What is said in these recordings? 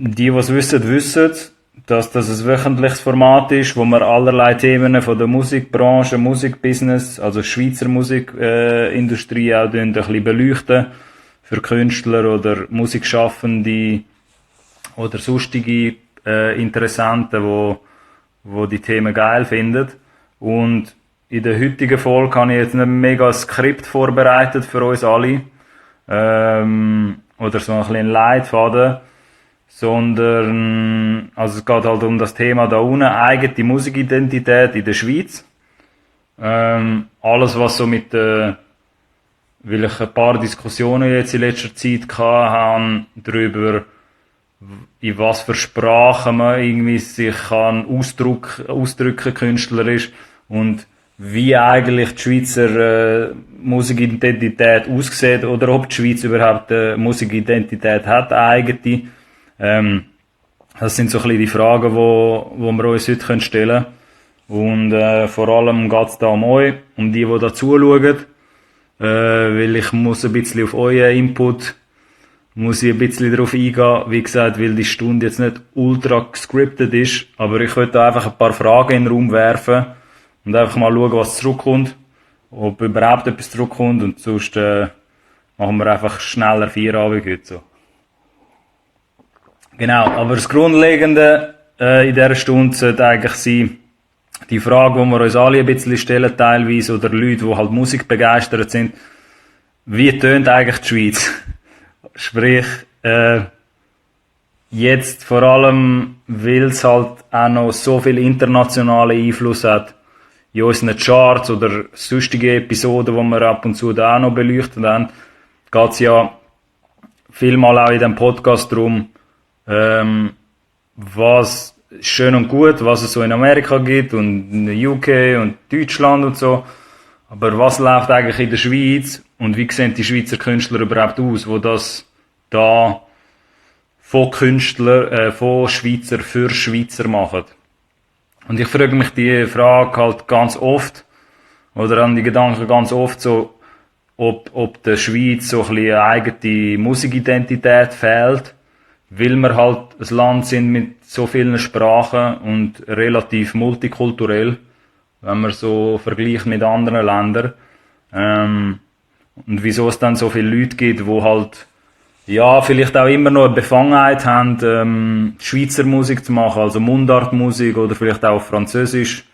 Die es wissen, dass das ein wöchentliches Format ist, wo wir allerlei Themen von der Musikbranche, Musikbusiness, also Schweizer Musikindustrie auch ein bisschen beleuchten für Künstler oder Musikschaffende oder sonstige Interessenten, wo die Themen geil finden. Und in der heutigen Folge habe ich jetzt nicht mega ein Skript vorbereitet für uns alle, oder so ein bisschen einen Leitfaden, sondern also es geht halt um das Thema da unten, eigene Musikidentität in der Schweiz. Alles was so mit weil ich ein paar Diskussionen jetzt in letzter Zeit hatte darüber, in was für Sprachen man irgendwie sich kann ausdrücken künstlerisch und wie eigentlich die Schweizer Musikidentität aussieht oder ob die Schweiz überhaupt eine Musikidentität hat, eine eigene. Das sind so ein bisschen die Fragen, wo wir uns heute stellen können. Und vor allem geht es da um euch, um die da zuschauen. Weil ich muss ein bisschen auf euren Input muss ich ein bisschen darauf eingehen. Wie gesagt, weil die Stunde jetzt nicht ultra gescriptet ist, aber ich wollte einfach ein paar Fragen in den Raum werfen und einfach mal schauen, was zurückkommt. Ob überhaupt etwas zurückkommt und sonst machen wir einfach schneller Feierabend heute so. Genau, aber das Grundlegende in dieser Stunde sollte eigentlich sein, die Frage, die wir uns alle ein bisschen stellen teilweise, oder Leute, die halt Musik begeistert sind, wie tönt eigentlich die Schweiz? Sprich, jetzt vor allem, weil es halt auch noch so viel internationalen Einfluss hat in unseren Charts oder sonstige Episoden, die wir ab und zu da auch noch beleuchtet haben, geht es ja vielmal auch in diesem Podcast darum, was schön und gut, was es so in Amerika gibt und in der UK und Deutschland und so. Aber was läuft eigentlich in der Schweiz und wie sehen die Schweizer Künstler überhaupt aus, wo das da von Schweizer für Schweizer machen? Und ich frage mich die Frage halt ganz oft, oder an die Gedanken ganz oft so, ob der Schweiz so ein bisschen eine eigene Musikidentität fehlt, weil wir halt ein Land sind mit so vielen Sprachen und relativ multikulturell, wenn man so vergleicht mit anderen Ländern. Und wieso es dann so viele Leute gibt, die halt, ja, vielleicht auch immer noch eine Befangenheit haben, Schweizer Musik zu machen, also Mundartmusik oder vielleicht auch Französisch,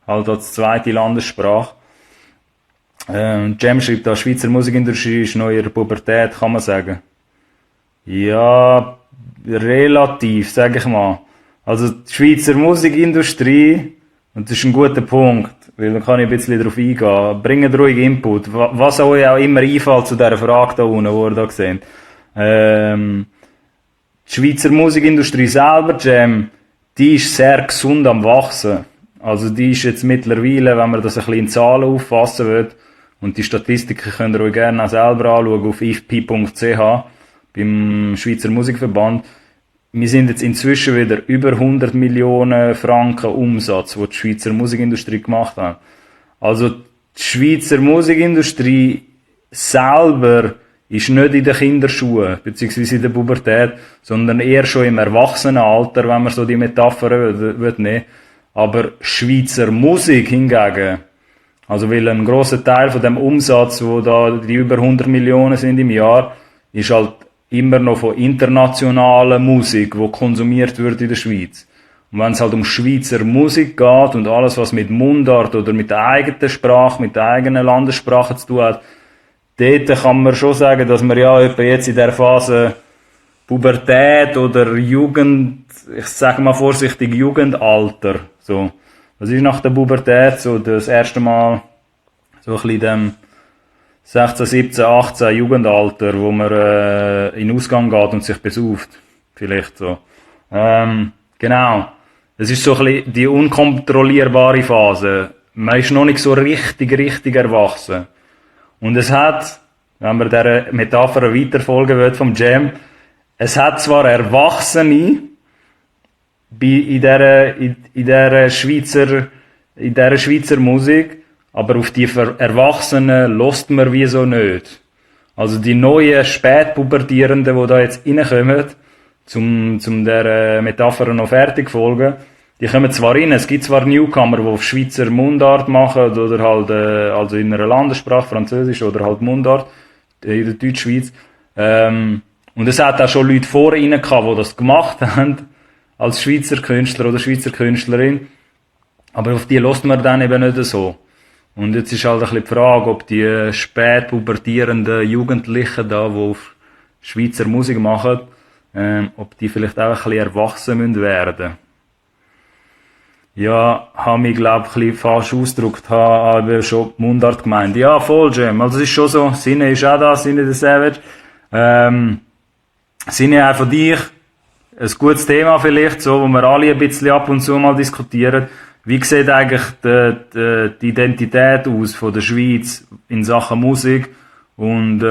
halt als zweite Landessprache. Cem schreibt da, Schweizer Musikindustrie ist noch in ihrer Pubertät, kann man sagen. Ja, relativ, sage ich mal. Also die Schweizer Musikindustrie, und das ist ein guter Punkt, weil dann kann ich ein bisschen darauf eingehen. Bringt ruhig Input, was euch auch immer einfällt zu dieser Frage da unten, die ihr da seht. Die Schweizer Musikindustrie selber, Jam, die ist sehr gesund am Wachsen. Also die ist jetzt mittlerweile, wenn man das ein bisschen in Zahlen auffassen will, und die Statistiken könnt ihr euch gerne auch selber anschauen auf ifpi.ch beim Schweizer Musikverband. Wir sind jetzt inzwischen wieder über 100 Millionen Franken Umsatz, wo die Schweizer Musikindustrie gemacht hat. Also die Schweizer Musikindustrie selber ist nicht in den Kinderschuhen, beziehungsweise in der Pubertät, sondern eher schon im Erwachsenenalter, wenn man so die Metapher nehmen. Aber Schweizer Musik hingegen, also weil ein grosser Teil von dem Umsatz, wo da die über 100 Millionen sind im Jahr, ist halt immer noch von internationaler Musik, die konsumiert wird in der Schweiz. Und wenn es halt um Schweizer Musik geht und alles, was mit Mundart oder mit der eigenen Sprache, mit der eigenen Landessprache zu tun hat, dort kann man schon sagen, dass wir ja etwa jetzt in der Phase Pubertät oder Jugend, ich sage mal vorsichtig Jugendalter, so. Das ist nach der Pubertät so das erste Mal so ein bisschen dem 16, 17, 18 Jugendalter, wo man in den Ausgang geht und sich besauft. Vielleicht so. Genau. Das ist so ein bisschen die unkontrollierbare Phase. Man ist noch nicht so richtig erwachsen. Und es hat, wenn man dieser Metapher weiterfolgen will vom Jam, es hat zwar Erwachsene in dieser Schweizer Musik, aber auf die Erwachsenen lässt man wieso nicht. Also die neuen Spätpubertierenden, die da jetzt reinkommen, zum der Metapher noch fertig folgen. Die kommen zwar rein, es gibt zwar Newcomer, die auf Schweizer Mundart machen, oder halt, also in einer Landessprache, Französisch, oder halt Mundart, in der Deutschschweiz. Und es hat auch schon Leute vor ihnen gehabt, die das gemacht haben, als Schweizer Künstler oder Schweizer Künstlerin. Aber auf die lässt man dann eben nicht so. Und jetzt ist halt ein bisschen die Frage, ob die spät pubertierenden Jugendlichen da, die auf Schweizer Musik machen, ob die vielleicht auch ein bisschen erwachsen werden müssen. Ja, habe mich, glaube ich, ein bisschen falsch ausgedrückt, habe schon Mundart gemeint. Ja, voll, Jam. Also es ist schon so, Sinne ist auch da, Sinne der Savage. Sinne auch von dich. Ein gutes Thema vielleicht, so, wo wir alle ein bisschen ab und zu mal diskutieren. Wie sieht eigentlich die Identität aus von der Schweiz in Sachen Musik? Und,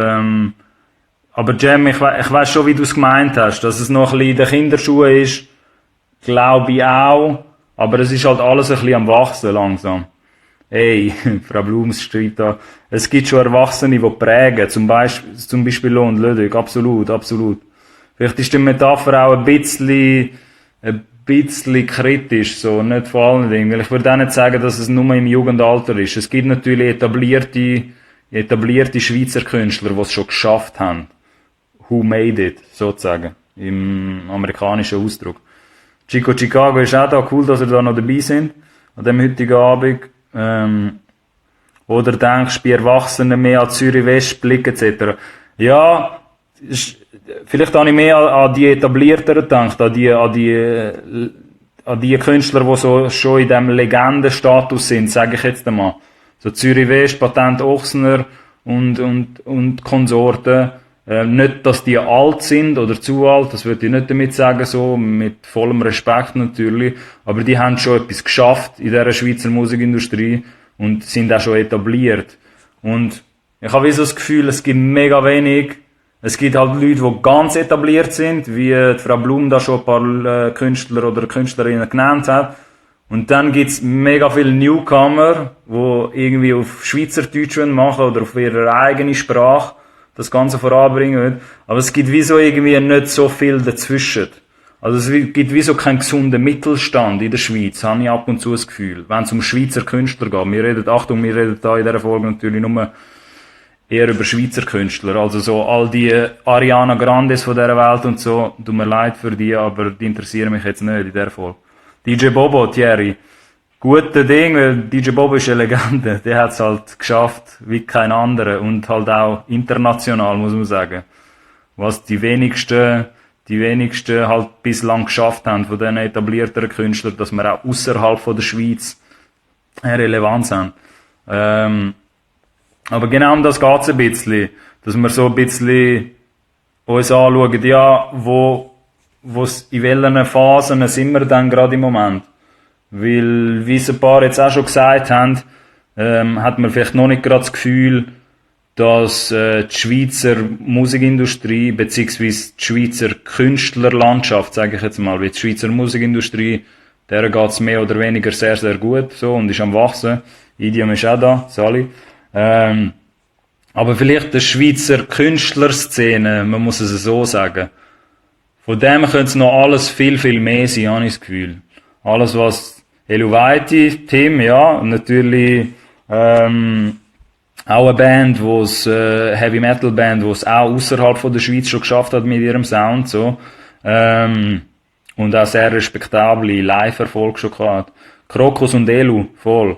aber Jam, ich weiss schon, wie du es gemeint hast, dass es noch ein bisschen in den Kinderschuhen ist, glaube ich auch. Aber es ist halt alles ein bisschen am Wachsen langsam. Ey, Frau Blums schreibt da, es gibt schon Erwachsene, die prägen, zum Beispiel Lohn Ludwig, absolut, absolut. Vielleicht ist die Metapher auch ein bisschen kritisch, so, nicht vor allen Dingen. Weil ich würde auch nicht sagen, dass es nur im Jugendalter ist. Es gibt natürlich etablierte Schweizer Künstler, die es schon geschafft haben. Who made it, sozusagen. Im amerikanischen Ausdruck. Chico Chicago ist auch da, cool, dass ihr da noch dabei sind, an dem heutigen Abend. Oder denkst du bei Erwachsenen mehr an Zürich Westblick etc. Ja, vielleicht habe ich mehr an die Etablierteren gedacht, an die Künstler, die so schon in diesem Legendenstatus sind, sage ich jetzt einmal. So Zürich West, Patent Ochsner und Konsorten. Nicht, dass die alt sind oder zu alt, das würde ich nicht damit sagen, so, mit vollem Respekt natürlich, aber die haben schon etwas geschafft in dieser Schweizer Musikindustrie und sind auch schon etabliert. Und ich habe so das Gefühl, es gibt mega wenig, es gibt halt Leute, die ganz etabliert sind, wie die Frau Blum da schon ein paar Künstler oder Künstlerinnen genannt hat. Und dann gibt's mega viele Newcomer, die irgendwie auf Schweizerdeutsch machen oder auf ihre eigene Sprache das Ganze voranbringen will. Aber es gibt wie so irgendwie nicht so viel dazwischen. Also es gibt wie so keinen gesunden Mittelstand in der Schweiz, habe ich ab und zu das Gefühl. Wenn es um Schweizer Künstler geht. Wir reden da in dieser Folge natürlich nur eher über Schweizer Künstler. Also so all die Ariana Grandes von dieser Welt und so. Tut mir leid für die, aber die interessieren mich jetzt nicht in dieser Folge. DJ Bobo, Thierry. Gute Ding, weil DJ Bobo ist eine Legende. Der hat es halt geschafft wie kein anderer und halt auch international, muss man sagen. Was die wenigsten halt bislang geschafft haben von diesen etablierten Künstlern, dass wir auch außerhalb von der Schweiz Relevanz haben. Aber genau um das geht's ein bisschen. Dass wir so ein bisschen uns anschauen, ja, in welchen Phasen sind wir dann gerade im Moment. Weil, wie es ein paar jetzt auch schon gesagt haben, hat man vielleicht noch nicht gerade das Gefühl, dass die Schweizer Musikindustrie beziehungsweise die Schweizer Künstlerlandschaft, sage ich jetzt mal, wie die Schweizer Musikindustrie, der geht's mehr oder weniger sehr, sehr gut so und ist am Wachsen. Idiom ist auch da, Sally. Aber vielleicht die Schweizer Künstlerszene, man muss es so sagen, von dem könnte es noch alles viel, viel mehr sein, habe ich das Gefühl. Alles, was Eluvaiti, Tim, ja, natürlich auch eine Band, Heavy Metal Band, es auch außerhalb von der Schweiz schon geschafft hat mit ihrem Sound, so, und auch sehr respektable Live-Erfolg schon gehabt. Krokus und Elu, voll.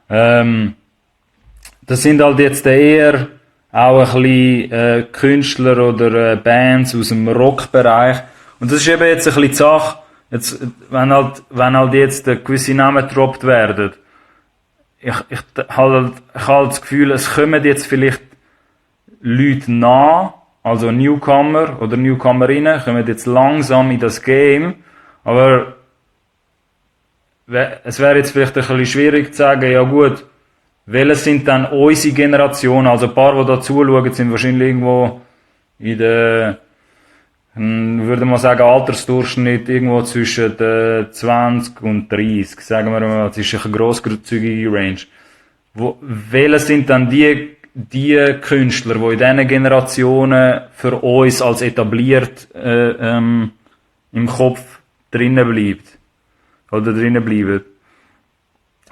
Das sind halt jetzt eher auch ein bisschen Künstler oder Bands aus dem Rockbereich. Und das ist eben jetzt ein bisschen die Sache, jetzt, wenn halt jetzt gewisse Namen gedroppt werden. Ich habe halt das Gefühl, es kommen jetzt vielleicht Leute nach, also Newcomer oder Newcomerinnen, kommen jetzt langsam in das Game, aber es wäre jetzt vielleicht ein bisschen schwierig zu sagen, ja gut, welche sind dann unsere Generation, also ein paar, die da zuschauen, sind wahrscheinlich irgendwo in der, würde man sagen, Altersdurchschnitt irgendwo zwischen 20 und 30, sagen wir mal, das ist eine grosszügige Range. Welche sind dann die Künstler, die in diesen Generationen für uns als etabliert im Kopf drinnen bleibt. Oder drinnen bleibt.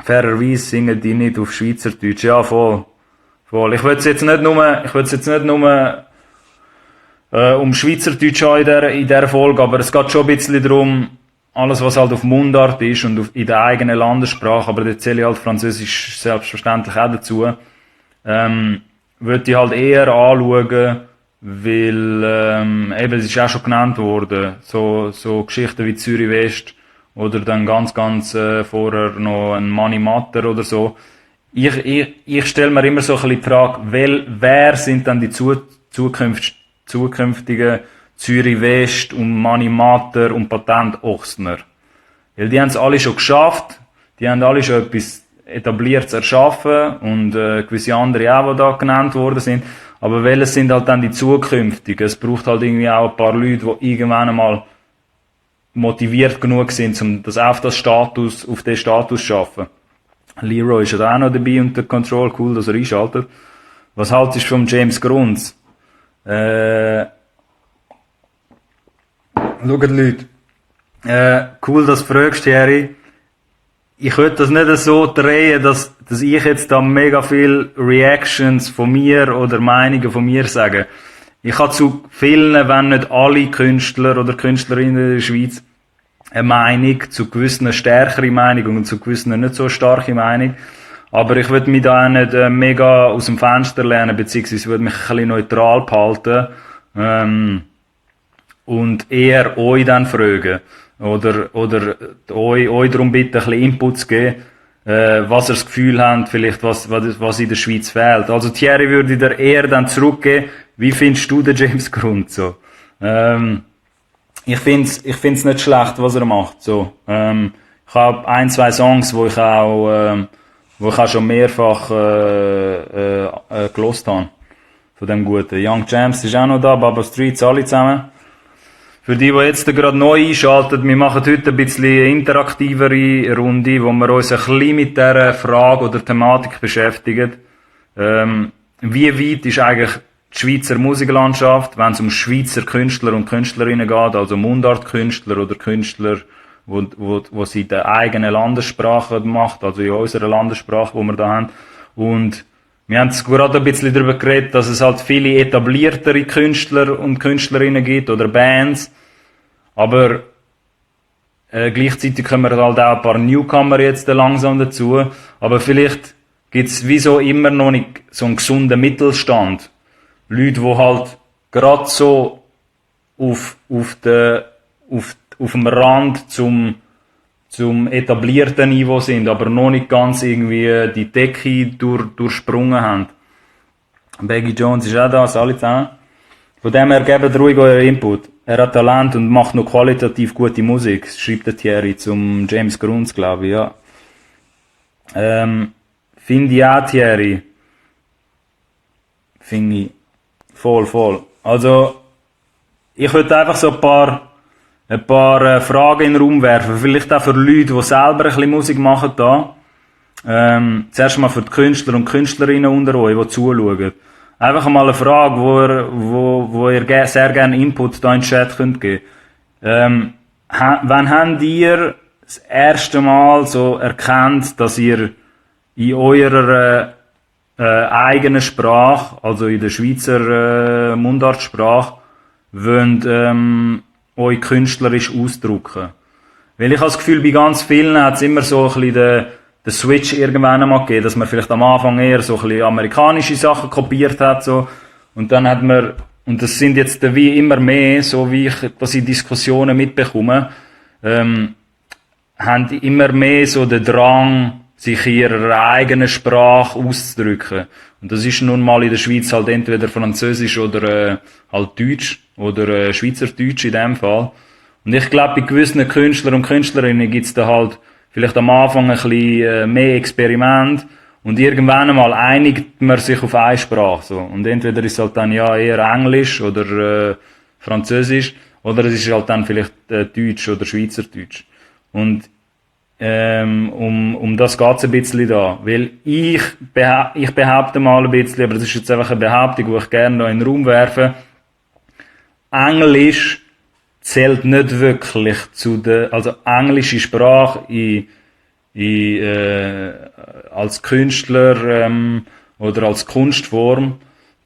Fairerweise singen die nicht auf Schweizerdeutsch. Ja, voll. Voll. Ich will es jetzt nicht nur um Schweizerdeutsch haben in dieser Folge, aber es geht schon ein bisschen darum, alles was halt auf Mundart ist und in der eigenen Landessprache, aber da zähle ich halt Französisch selbstverständlich auch dazu, würde ich halt eher anschauen, weil eben, es ist auch schon genannt worden, so Geschichten wie Zürich West oder dann ganz vorher noch ein Mani Matter oder so. Ich stelle mir immer so ein bisschen die Frage, wer sind dann die zukünftigen Zürich West und Mani Matter und Patent Ochsner? Weil die haben es alle schon geschafft, die haben alle schon etwas Etabliertes erschaffen und gewisse andere auch, die da genannt worden sind. Aber welche sind halt dann die zukünftigen? Es braucht halt irgendwie auch ein paar Leute, die irgendwann einmal motiviert genug sind, um das auf den Status zu schaffen. Leroy ist ja auch noch dabei unter Control, cool, dass er einschaltet. Was haltest du vom James Grunz? Schaut Leute, cool, dass du fragst, Harry. Ich würde das nicht so drehen, dass ich jetzt da mega viel Reactions von mir oder Meinungen von mir sage. Ich habe zu vielen, wenn nicht alle Künstler oder Künstlerinnen in der Schweiz eine Meinung, zu gewissen stärkere Meinung und zu gewissen nicht so starke Meinung. Aber ich würde mich da auch nicht mega aus dem Fenster lehnen, beziehungsweise würde mich ein bisschen neutral behalten. Und eher euch dann fragen. Oder euch darum bitten, ein bisschen Input zu geben, was ihr das Gefühl habt, vielleicht was in der Schweiz fehlt. Also Thierry würde ich dir eher dann zurückgeben, wie findest du den James Grunz so? Ich find's nicht schlecht, was er macht, so. Ich habe 1, 2 Songs, wo ich auch schon mehrfach gelost habe. Von dem Guten. Young Jams ist auch noch da, Baba Streets, alle zusammen. Für die jetzt gerade neu einschalten, wir machen heute ein bisschen interaktivere Runde, wo wir uns ein bisschen mit dieser Frage oder Thematik beschäftigen. Wie weit ist eigentlich die Schweizer Musiklandschaft, wenn es um Schweizer Künstler und Künstlerinnen geht, also Mundartkünstler oder Künstler, wo sie in der eigenen Landessprache macht, also in unserer Landessprache, wo wir da haben. Und wir haben es gerade ein bisschen darüber geredet, dass es halt viele etabliertere Künstler und Künstlerinnen gibt oder Bands. Aber gleichzeitig kommen halt auch ein paar Newcomer jetzt langsam dazu. Aber vielleicht gibt's wieso immer noch nicht so einen gesunden Mittelstand. Leute, die halt gerade so auf dem Rand zum etablierten Niveau sind, aber noch nicht ganz irgendwie die Decke durchsprungen haben. Baggy Jones ist auch da, alle zusammen. Von dem her gebt ruhig euren Input. Er hat Talent und macht noch qualitativ gute Musik, schreibt der Thierry zum James Grunz, glaube ich, ja. Finde ich auch, Thierry. Finde ich. Voll. Also, ich würde einfach so ein paar Fragen in den Raum werfen. Vielleicht auch für Leute, die selber ein bisschen Musik machen da. Zuerst mal für die Künstler und Künstlerinnen unter euch, die zuschauen. Einfach mal eine Frage, wo ihr sehr gerne Input da in den Chat könnt geben. Wann habt ihr das erste Mal so erkannt, dass ihr in eurer eigenen Sprache, also in der Schweizer Mundartsprache, wollt euch künstlerisch ausdrücken? Weil ich habe das Gefühl, bei ganz vielen hat es immer so ein bisschen den Switch irgendwann einmal gegeben, dass man vielleicht am Anfang eher so ein bisschen amerikanische Sachen kopiert hat, so. Und dann hat man, und das sind jetzt wie immer mehr, so wie ich das in Diskussionen mitbekomme, haben immer mehr so den Drang, sich in ihrer eigenen Sprache auszudrücken. Und das ist nun mal in der Schweiz halt entweder Französisch oder halt Deutsch oder Schweizerdeutsch in dem Fall. Und ich glaube, bei gewissen Künstlern und Künstlerinnen gibt's da halt vielleicht am Anfang ein bisschen mehr Experiment und irgendwann einmal einigt man sich auf eine Sprache. So. Und entweder ist es halt dann ja eher Englisch oder Französisch oder es ist halt dann vielleicht Deutsch oder Schweizerdeutsch. Und um das geht's ein bisschen da. Weil ich behaupte mal ein bisschen, aber das ist jetzt einfach eine Behauptung, die ich gerne noch in den Raum werfe. Englisch zählt nicht wirklich zu der, also englische Sprache als Künstler oder als Kunstform,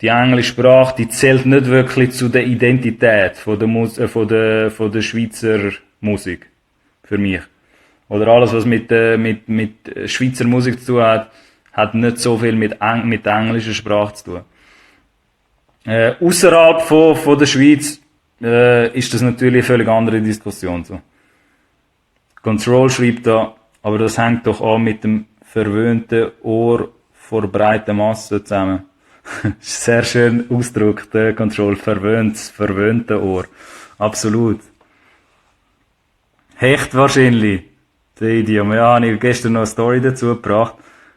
die englische Sprache, die zählt nicht wirklich zu der Identität von der Schweizer Musik für mich. Oder alles, was mit Schweizer Musik zu tun hat, hat nicht so viel mit der englischen Sprache zu tun. Außerhalb von der Schweiz ist das natürlich eine völlig andere Diskussion. So. Control schreibt da, aber das hängt doch auch mit dem verwöhnten Ohr vor breiter Masse zusammen. Sehr schön ausgedrückt, Control, verwöhnte Ohr. Absolut. Hecht wahrscheinlich. Der Idiom. Ja, ich habe gestern noch eine Story dazu gebracht.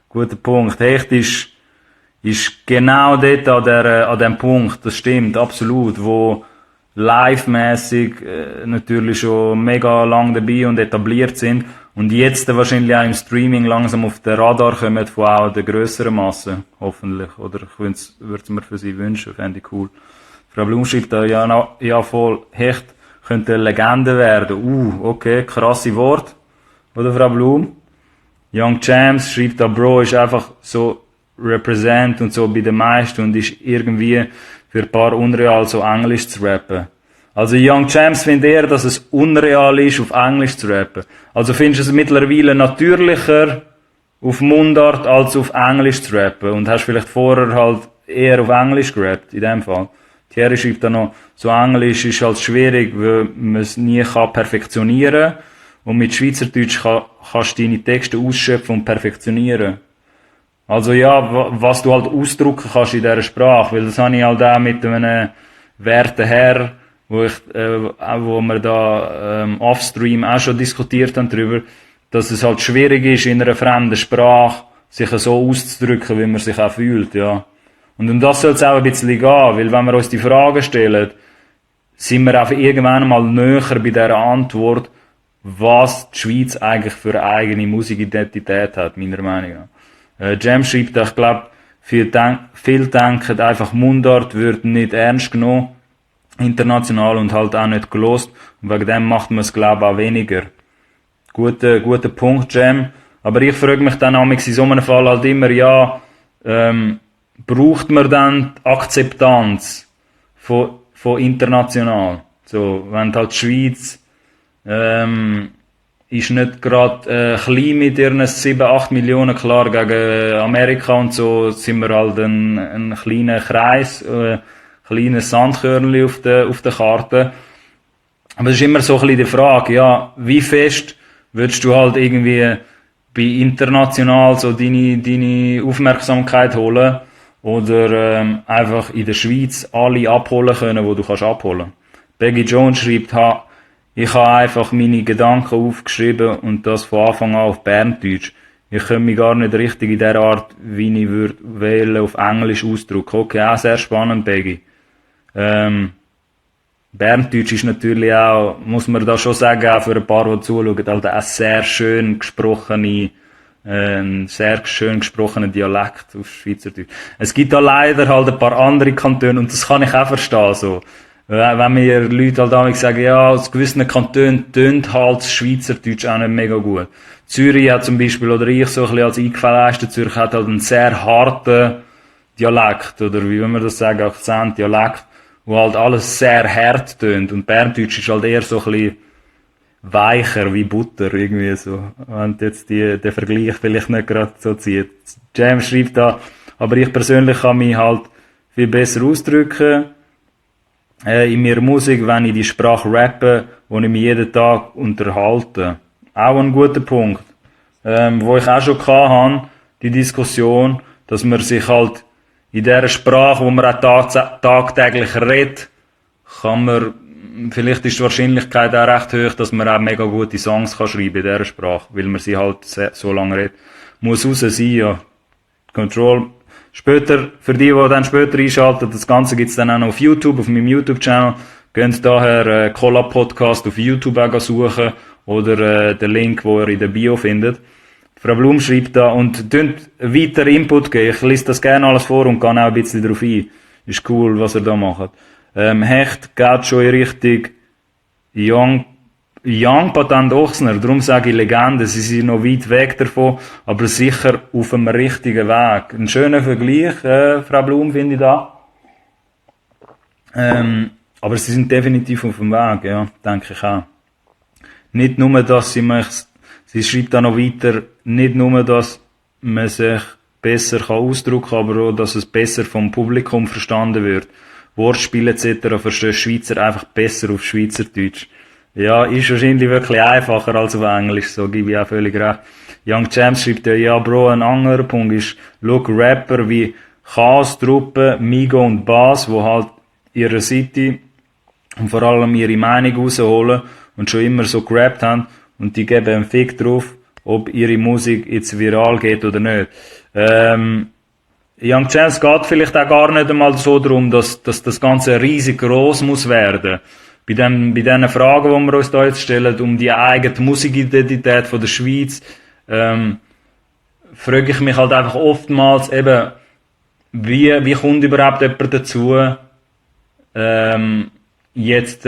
Guter Punkt. Hecht ist genau dort an dem Punkt, das stimmt, absolut, wo live-mässig natürlich schon mega lang dabei und etabliert sind und jetzt wahrscheinlich auch im Streaming langsam auf den Radar kommen von auch der grösseren Masse, hoffentlich. Oder ich würde es mir für sie wünschen, fände ich cool. Frau Blum schreibt da, ja voll, Hecht könnte eine Legende werden. Okay, krasse Wort. Oder Frau Blum? Young Champs schreibt da, Bro, ist einfach so represent und so bei den meisten und ist irgendwie für ein paar unreal so Englisch zu rappen. Also Young Champs findet eher, dass es unreal ist, auf Englisch zu rappen. Also findest du es mittlerweile natürlicher auf Mundart als auf Englisch zu rappen und hast vielleicht vorher halt eher auf Englisch gerappt, in dem Fall. Thierry schreibt da noch, so Englisch ist halt schwierig, weil man es nie perfektionieren kann und mit Schweizerdeutsch kannst du deine Texte ausschöpfen und perfektionieren. Also ja, was du halt ausdrücken kannst in dieser Sprache, weil das habe ich halt auch mit einem werten Herr, wo wir da offstream auch schon diskutiert haben darüber, dass es halt schwierig ist, in einer fremden Sprache sich so auszudrücken, wie man sich auch fühlt, ja. Und um das soll es auch ein bisschen gehen, weil wenn wir uns die Fragen stellen, sind wir auch irgendwann mal näher bei dieser Antwort, was die Schweiz eigentlich für eine eigene Musikidentität hat, meiner Meinung nach. Jam schreibt, ich glaube, viel denken einfach Mundart wird nicht ernst genommen, international und halt auch nicht gelost. Und wegen dem macht man es, glaube ich, auch weniger. Guter Punkt, Jam. Aber ich frage mich dann in so einem Fall halt immer, ja, braucht man dann die Akzeptanz von international? So, wenn halt die Schweiz, ist nicht gerade klein mit ihren 7-8 Millionen, klar, gegen Amerika und so sind wir halt ein kleiner Kreis, kleines Sandkörnchen auf der Karte. Aber es ist immer so ein bisschen die Frage, ja, wie fest würdest du halt irgendwie bei international so deine Aufmerksamkeit holen oder einfach in der Schweiz alle abholen können, wo du kannst abholen. Peggy Jones schreibt, ich habe einfach meine Gedanken aufgeschrieben und das von Anfang an auf Berndeutsch. Ich könnte mich gar nicht richtig in der Art, wie ich würde wählen, auf Englisch ausdrücken. Okay, auch sehr spannend, Peggy. Berndeutsch ist natürlich auch, muss man da schon sagen, auch für ein paar, die zuschauen, halt ein sehr schön gesprochener Dialekt auf Schweizerdeutsch. Es gibt da leider halt ein paar andere Kantone und das kann ich auch verstehen, so. Wenn mir Leute halt damals sagen, ja, aus gewissen Kantonen tönt halt das Schweizerdeutsch auch nicht mega gut. Zürich hat zum Beispiel, oder ich so ein bisschen als eingefleischter Zürich, hat halt einen sehr harten Dialekt, oder wie will man das sagen, Akzent, Dialekt, wo halt alles sehr hart tönt. Und Berndeutsch ist halt eher so ein bisschen weicher, wie Butter, irgendwie so. Wenn jetzt den Vergleich vielleicht nicht gerade so zieht. James schreibt da, aber ich persönlich kann mich halt viel besser ausdrücken, in meiner Musik, wenn ich die Sprache rappe, wo ich mich jeden Tag unterhalte. Auch ein guter Punkt. Wo ich auch schon hatte, die Diskussion, dass man sich halt in dieser Sprache, wo man auch tagtäglich redet, kann man, vielleicht ist die Wahrscheinlichkeit auch recht hoch, dass man auch mega gute Songs kann schreiben in dieser Sprache, weil man sie halt so lange redet. Muss raus sein, ja. Control. Später, für die dann später einschalten, das Ganze gibt's dann auch noch auf YouTube, auf meinem YouTube-Channel. Könnt daher Collab Podcast auf YouTube auch suchen oder den Link, wo ihr in der Bio findet. Frau Blum schreibt da und tönt weiter Input geben. Ich lese das gerne alles vor und gehe auch ein bisschen darauf ein. Ist cool, was ihr da macht. Hecht geht schon in Richtung Young Patent Ochsner, darum sage ich Legende, sie sind noch weit weg davon, aber sicher auf dem richtigen Weg. Ein schöner Vergleich, Frau Blum, finde ich da. Aber sie sind definitiv auf dem Weg, ja, denke ich auch. Nicht nur, dass sie schreibt da noch weiter, nicht nur, dass man sich besser ausdrücken kann, aber auch, dass es besser vom Publikum verstanden wird. Wortspiele etc. verstehen Schweizer einfach besser auf Schweizerdeutsch. Ja, ist wahrscheinlich wirklich einfacher als auf Englisch, so gebe ich auch völlig recht. Young Champs schreibt ja, Bro, ein anderer Punkt ist, look, Rapper wie Chaos, Truppe, Migo und Bass, wo halt ihre City und vor allem ihre Meinung rausholen und schon immer so gerappt haben und die geben einen Fick drauf, ob ihre Musik jetzt viral geht oder nicht. Young Champs geht vielleicht auch gar nicht einmal so darum, dass das Ganze riesig gross muss werden. Bei diesen Fragen, die wir uns da jetzt stellen, um die eigene Musikidentität von der Schweiz, frage ich mich halt einfach oftmals eben, wie kommt überhaupt jemand dazu, jetzt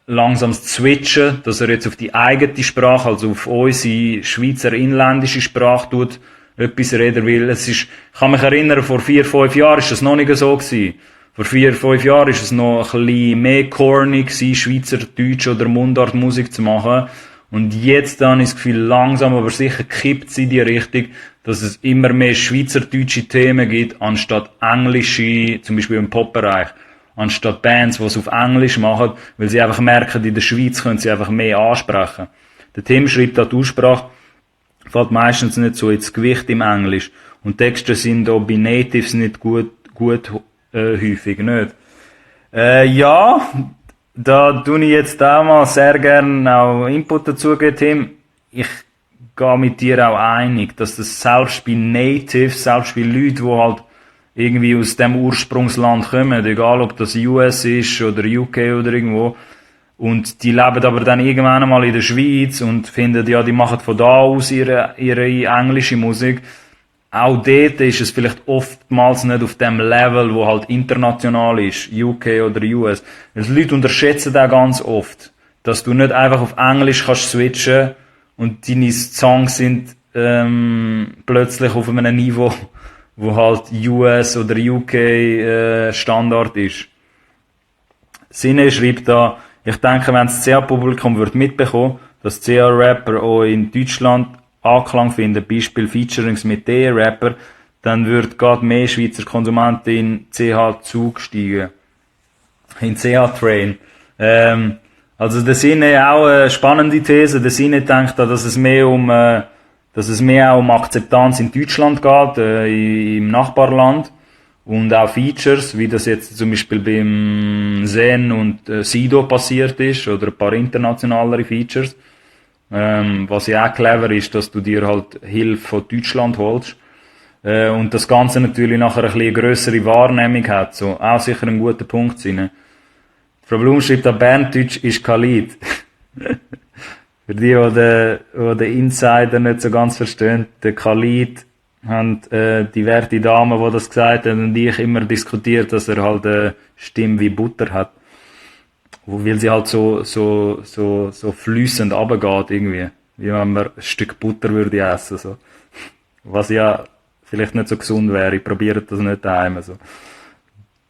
langsam zu switchen, dass er jetzt auf die eigene Sprache, also auf unsere Schweizer inländische Sprache tut, etwas reden will. Ich kann mich erinnern, vor 4-5 Jahren ist das noch nicht so gewesen. Vor 4-5 Jahren ist es noch ein bisschen mehr corny gewesen, Schweizerdeutsch oder Mundartmusik zu machen. Und jetzt dann ist das Gefühl, langsam aber sicher kippt es in die Richtung, dass es immer mehr schweizerdeutsche Themen gibt, anstatt englische, zum Beispiel im Popbereich, anstatt Bands, die es auf Englisch machen, weil sie einfach merken, in der Schweiz können sie einfach mehr ansprechen. Der Tim schreibt da, die Aussprache fällt meistens nicht so ins Gewicht im Englisch. Und Texte sind auch bei Natives nicht gut häufig nicht. Ja, da tue ich jetzt auch mal sehr gerne auch Input dazu geben, Tim. Ich gehe mit dir auch einig, dass das selbst bei Natives, selbst bei Leuten, die halt irgendwie aus dem Ursprungsland kommen, egal ob das US ist oder UK oder irgendwo, und die leben aber dann irgendwann einmal in der Schweiz und finden, ja, die machen von da aus ihre englische Musik. Auch dort ist es vielleicht oftmals nicht auf dem Level, wo halt international ist, UK oder US. Weil die Leute unterschätzen das ganz oft, dass du nicht einfach auf Englisch kannst switchen und deine Songs sind plötzlich auf einem Niveau, wo halt US oder UK Standard ist. Sine schreibt da, ich denke, wenn das CA-Publikum wird mitbekommen, dass CA-Rapper auch in Deutschland Anklang finden, Beispiel Featurings mit D-Rapper, dann wird gerade mehr Schweizer Konsumenten in CH-Zug steigen. In CH-Train. Also der Sinne auch eine spannende These. Der Sinne denkt da, dass es mehr um Akzeptanz in Deutschland geht, im Nachbarland. Und auch Features, wie das jetzt zum Beispiel beim Zen und Sido passiert ist, oder ein paar internationalere Features. Was ja auch clever ist, dass du dir halt Hilfe von Deutschland holst. Und das Ganze natürlich nachher ein bisschen grössere Wahrnehmung hat. So, auch sicher ein guter Punkt sein. Frau Blum schreibt, der Banddeutsch ist Khalid. Für die den Insider nicht so ganz verstehen, der Khalid haben die werte Dame, die das gesagt hat, und ich immer diskutiert, dass er halt eine Stimme wie Butter hat. Weil sie halt so fließend runtergeht irgendwie. Wie wenn man ein Stück Butter würde essen, so. Was ja vielleicht nicht so gesund wäre. Ich probiere das nicht daheim, so.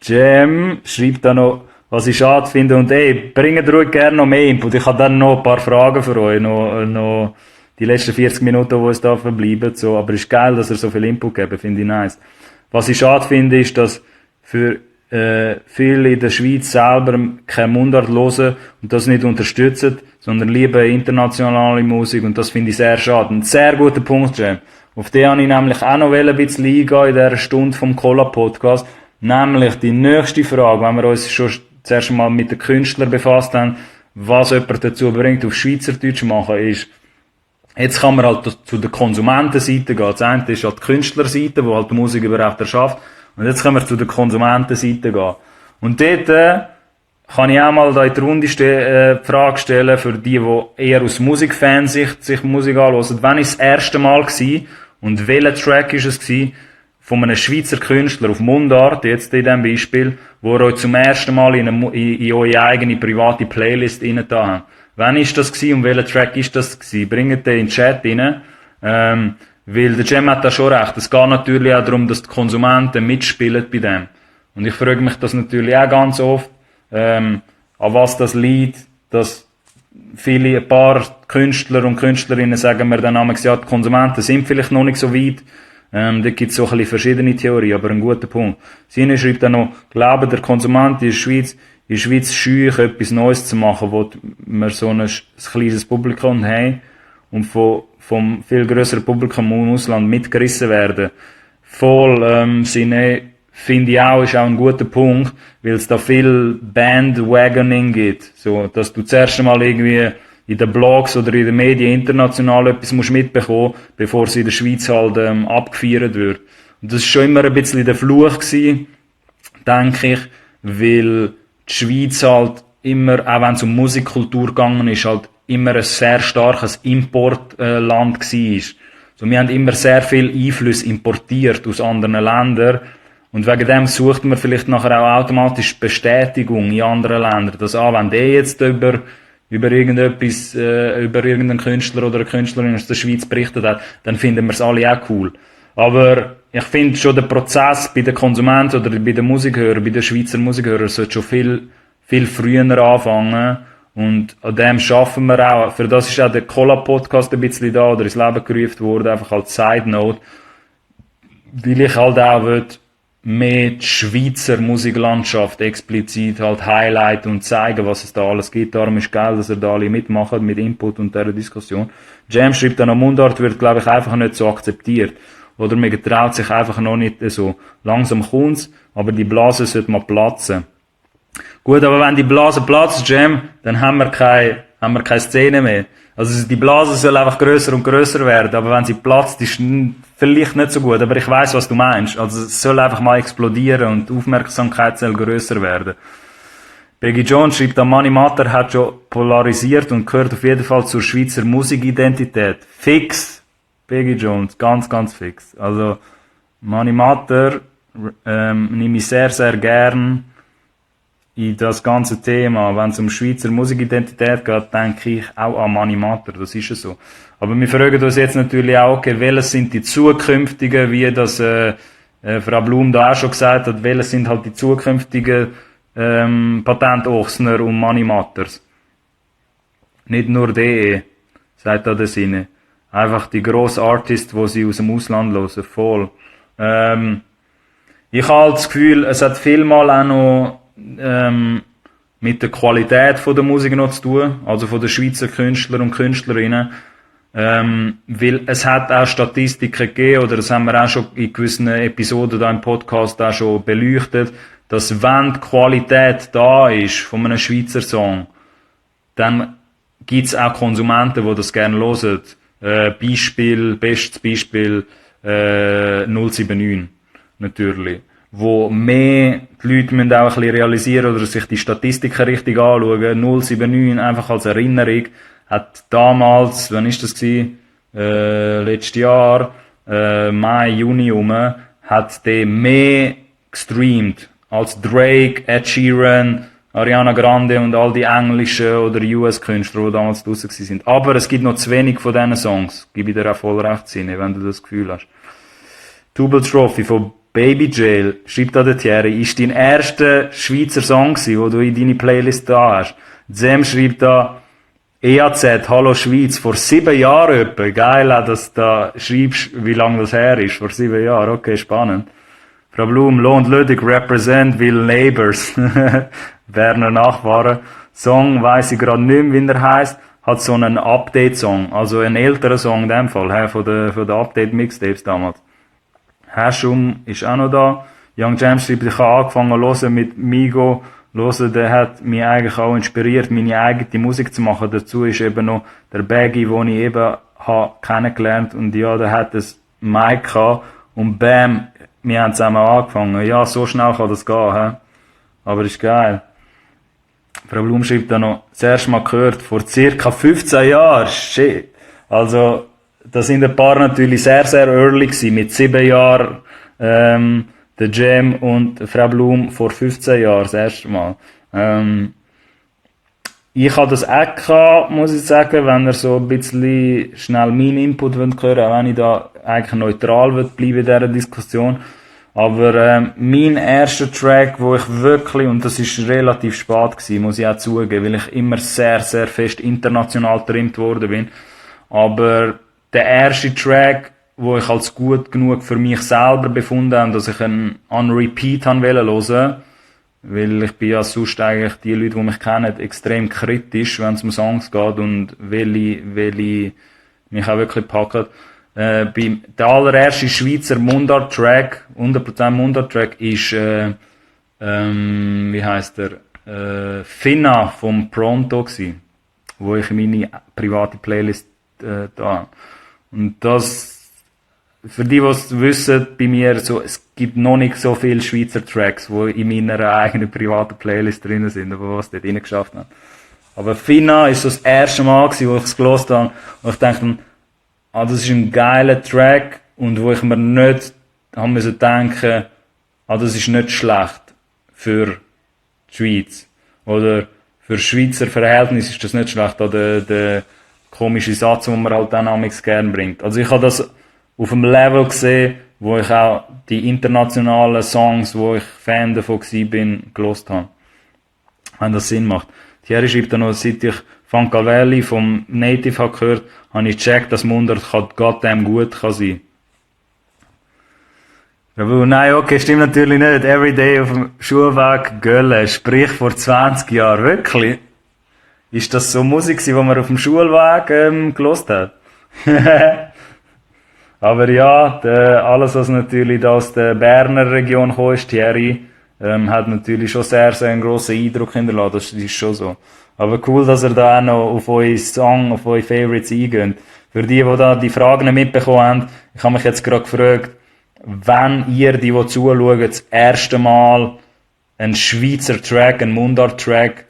Jem schreibt da noch, was ich schade finde, und bringt ruhig gerne noch mehr Input. Ich habe dann noch ein paar Fragen für euch, noch die letzten 40 Minuten, die uns da verbleiben, so. Aber es ist geil, dass ihr so viel Input gebt, finde ich nice. Was ich schade finde, ist, dass für viele in der Schweiz selber kein Mundart hören und das nicht unterstützen, sondern lieber internationale Musik, und das finde ich sehr schade. Ein sehr guter Punkt, Jam. Auf den habe ich nämlich auch noch ein bisschen eingehen in dieser Stunde vom Cola-Podcast. Nämlich die nächste Frage, wenn wir uns schon zuerst mal mit den Künstlern befasst haben, was jemand dazu bringt, auf Schweizerdeutsch machen, ist, jetzt kann man halt zu der Konsumentenseite gehen. Das eine ist halt die Künstlerseite, wo halt die Musik überhaupt erschafft. Und jetzt können wir zu der Konsumentenseite gehen. Und dort kann ich auch mal da in die Runde die Frage stellen, für die eher aus Musikfansicht sich Musik anhören. Wann ist das erste Mal gewesen und welcher Track ist es gewesen, von einem Schweizer Künstler auf Mundart, jetzt in diesem Beispiel, wo ihr euch zum ersten Mal in eure eigene private Playlist reingetan habt. Wann ist das gewesen und welcher Track ist das gewesen? Bringt den in den Chat rein. Weil der Cem hat da schon recht. Es geht natürlich auch darum, dass die Konsumenten mitspielen bei dem. Und ich frage mich das natürlich auch ganz oft, an was das liegt, dass ein paar Künstler und Künstlerinnen sagen mir dann manchmal, ja, die Konsumenten sind vielleicht noch nicht so weit. Da gibt es so ein bisschen verschiedene Theorien, aber ein guter Punkt. Sine schreibt dann noch, glaube der Konsument in der Schweiz scheu, etwas Neues zu machen, wo wir so ein kleines Publikum haben und vom viel grösseren Publikum im Ausland mitgerissen werden. Voll, Sine, finde ich auch, ist auch ein guter Punkt, weil es da viel Bandwagoning gibt. So, dass du zuerst einmal irgendwie in den Blogs oder in den Medien international etwas musst mitbekommen, bevor es in der Schweiz halt abgefeiert wird. Und das ist schon immer ein bisschen der Fluch gewesen, denke ich, weil die Schweiz halt immer, auch wenn es um Musikkultur gegangen ist, halt immer ein sehr starkes Importland war. So, wir haben immer sehr viel Einfluss importiert aus anderen Ländern. Und wegen dem sucht man vielleicht nachher auch automatisch Bestätigung in anderen Ländern. Dass, wenn der jetzt über irgendetwas, über irgendeinen Künstler oder eine Künstlerin aus der Schweiz berichtet hat, dann finden wir es alle auch cool. Aber ich finde schon, der Prozess bei den Konsumenten oder bei den Musikhörern, bei den Schweizer Musikhörern, sollte schon viel früher anfangen. Und an dem schaffen wir auch. Für das ist auch der Collab-Podcast ein bisschen da oder ins Leben gerufen worden, einfach als Side Note. Weil ich halt auch will, mehr die Schweizer Musiklandschaft explizit halt highlighten und zeigen, was es da alles gibt. Darum ist geil, dass ihr da alle mitmacht mit Input und dieser Diskussion. Jam schreibt dann, Mundart wird, glaube ich, einfach nicht so akzeptiert. Oder man getraut sich einfach noch nicht so. Langsam kommt's, aber die Blase sollte mal platzen. Gut, aber wenn die Blase platzt, Jam, dann haben wir keine Szene mehr. Also die Blase soll einfach grösser und grösser werden, aber wenn sie platzt, ist vielleicht nicht so gut, aber ich weiss, was du meinst. Also es soll einfach mal explodieren und die Aufmerksamkeit soll grösser werden. Peggy Jones schreibt, Money Matter hat schon polarisiert und gehört auf jeden Fall zur Schweizer Musikidentität. Fix, Peggy Jones, ganz, ganz fix. Also Money Matter nehme ich sehr, sehr gern in das ganze Thema. Wenn es um Schweizer Musikidentität geht, denke ich auch an Money Matter, das ist ja so. Aber wir fragen uns jetzt natürlich auch, okay, welches sind die zukünftigen, wie das Frau Blum da auch schon gesagt hat, welches sind halt die zukünftigen Patentochsner und Money Matters. Nicht nur DE, sagt da der Sinne. Einfach die grossen Artists, die sie aus dem Ausland hören, voll. Ich habe halt das Gefühl, es hat vielmal auch noch mit der Qualität von der Musik noch zu tun, also von den Schweizer Künstler und Künstlerinnen, weil es hat auch Statistiken gegeben, oder das haben wir auch schon in gewissen Episoden da im Podcast auch schon beleuchtet, dass wenn die Qualität da ist von einem Schweizer Song, dann gibt's auch Konsumenten, die das gerne hören. Bestes Beispiel 079 natürlich. Wo mehr die Leute müssen auch ein bisschen realisieren oder sich die Statistiken richtig anschauen. 079 einfach als Erinnerung hat damals, wann ist das gewesen? Letztes Jahr, Mai, Juni hat der mehr gestreamt als Drake, Ed Sheeran, Ariana Grande und all die englischen oder US-Künstler, die damals draussen sind. Aber es gibt noch zu wenig von diesen Songs. Gebe ich dir auch voll recht, Sinne, wenn du das Gefühl hast. Double Trophy von Baby Jail, schreibt da der Thierry, ist dein erster Schweizer Song gewesen, den du in deine Playlist da hast. Zem schreibt da, EAZ, Hallo Schweiz, vor 7 Jahren etwa. Geil, dass du da schreibst, wie lange das her ist. Vor 7 Jahren, okay, spannend. Frau Blum, Lohn Lödig, represent Will Neighbors. Berner Nachbarn. Song, weiss ich gerade nicht mehr, wie er heisst, hat so einen Update-Song. Also einen älteren Song in dem Fall, von den Update-Mixtapes damals. Hashum ist auch noch da. Young James schreibt, ich habe angefangen zu hören mit Migo. Hören, der hat mich eigentlich auch inspiriert, meine eigene Musik zu machen. Dazu ist eben noch der Baggy, den ich eben habe kennengelernt. Und ja, der hat das Mic gehabt. Und bam, wir haben zusammen angefangen. Ja, so schnell kann das gehen, he? Aber ist geil. Frau Blum schreibt da noch, das erste Mal gehört, vor circa 15 Jahren. Shit. Also, da sind ein paar natürlich sehr, sehr early gewesen, mit 7 Jahren, der Jam und Frau Blum vor 15 Jahren, das erste Mal. Ich habe das auch gehabt, muss ich sagen, wenn ihr so ein bisschen schnell meinen Input hören wollt, auch wenn ich da eigentlich neutral bleibe in dieser Diskussion. Aber mein erster Track, wo ich wirklich, und das ist relativ spät gewesen, muss ich auch zugeben, weil ich immer sehr, sehr fest international getrimmt worden bin. Aber der erste Track, wo ich als gut genug für mich selber befunden habe, dass ich ihn on repeat haben hören, weil ich bin ja sonst eigentlich die Leute, die mich kennen, extrem kritisch, wenn es um Songs geht und welche mich auch wirklich packen. Der allererste Schweizer Mundart-Track, 100% Mundart-Track, ist, wie heisst der, Finna vom Pronto gsi, wo ich meine private Playlist da habe. Und das, für die, die es wissen, bei mir, so, es gibt noch nicht so viele Schweizer Tracks, die in meiner eigenen privaten Playlist drin sind, aber was dort reingeschafft haben. Aber Finna ist so das erste Mal gewesen, wo ich es gehört habe, und ich dachte, das ist ein geiler Track, und wo ich mir nicht haben müssen denken, das ist nicht schlecht für die Schweiz. Oder für Schweizer Verhältnisse ist das nicht schlecht, oder der komische Satz, den man halt dann amigs gern bringt. Also ich habe das auf einem Level gesehen, wo ich auch die internationalen Songs, wo ich Fan davon bin, gelost habe. Wenn das Sinn macht. Thierry schreibt dann noch, seit ich Funka Valley vom Native habe gehört, habe ich gecheckt, dass Mundart goddamn gut kann sein. Aber nein, okay, stimmt natürlich nicht. Everyday auf dem Schulweg Gölle, sprich vor 20 Jahren. Wirklich? Ist das so Musik, die man auf dem Schulweg gelost hat? Aber ja, alles, was natürlich aus der Berner Region gekommen ist, Thierry, hat natürlich schon sehr, sehr einen grossen Eindruck hinterlassen. Das ist schon so. Aber cool, dass ihr da auch noch auf eure Song, auf eure Favorites eingeht. Für die da die Fragen nicht mitbekommen haben, ich habe mich jetzt gerade gefragt, wenn ihr, die zuschauen, das erste Mal einen Schweizer Track, einen Mundart-Track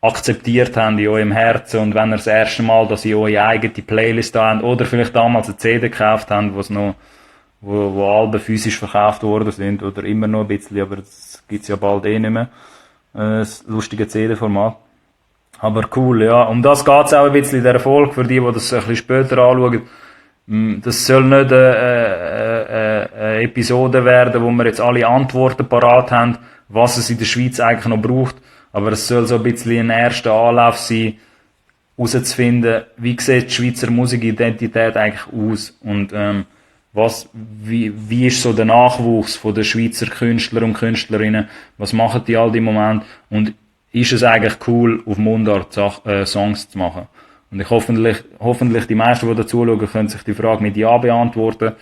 akzeptiert habt in eurem Herzen, und wenn ihr das erste Mal, dass ihr eure eigene Playlist da habt, oder vielleicht damals eine CD gekauft habt, wo Alben physisch verkauft worden sind, oder immer noch ein bisschen, aber das gibt's ja bald eh nicht mehr, das lustige CD-Format. Aber cool, ja. Um das geht's auch ein bisschen in der Erfolg, für die das ein bisschen später anschauen. Das soll nicht eine Episode werden, wo wir jetzt alle Antworten parat haben, was es in der Schweiz eigentlich noch braucht. Aber es soll so ein bisschen ein erster Anlauf sein, herauszufinden, wie sieht die Schweizer Musikidentität eigentlich aus, und wie ist so der Nachwuchs von den Schweizer Künstler und Künstlerinnen, was machen die all im Moment, und ist es eigentlich cool, auf Mundart Songs zu machen. Und ich hoffentlich die meisten, die da zuschauen, können sich die Frage mit Ja beantworten,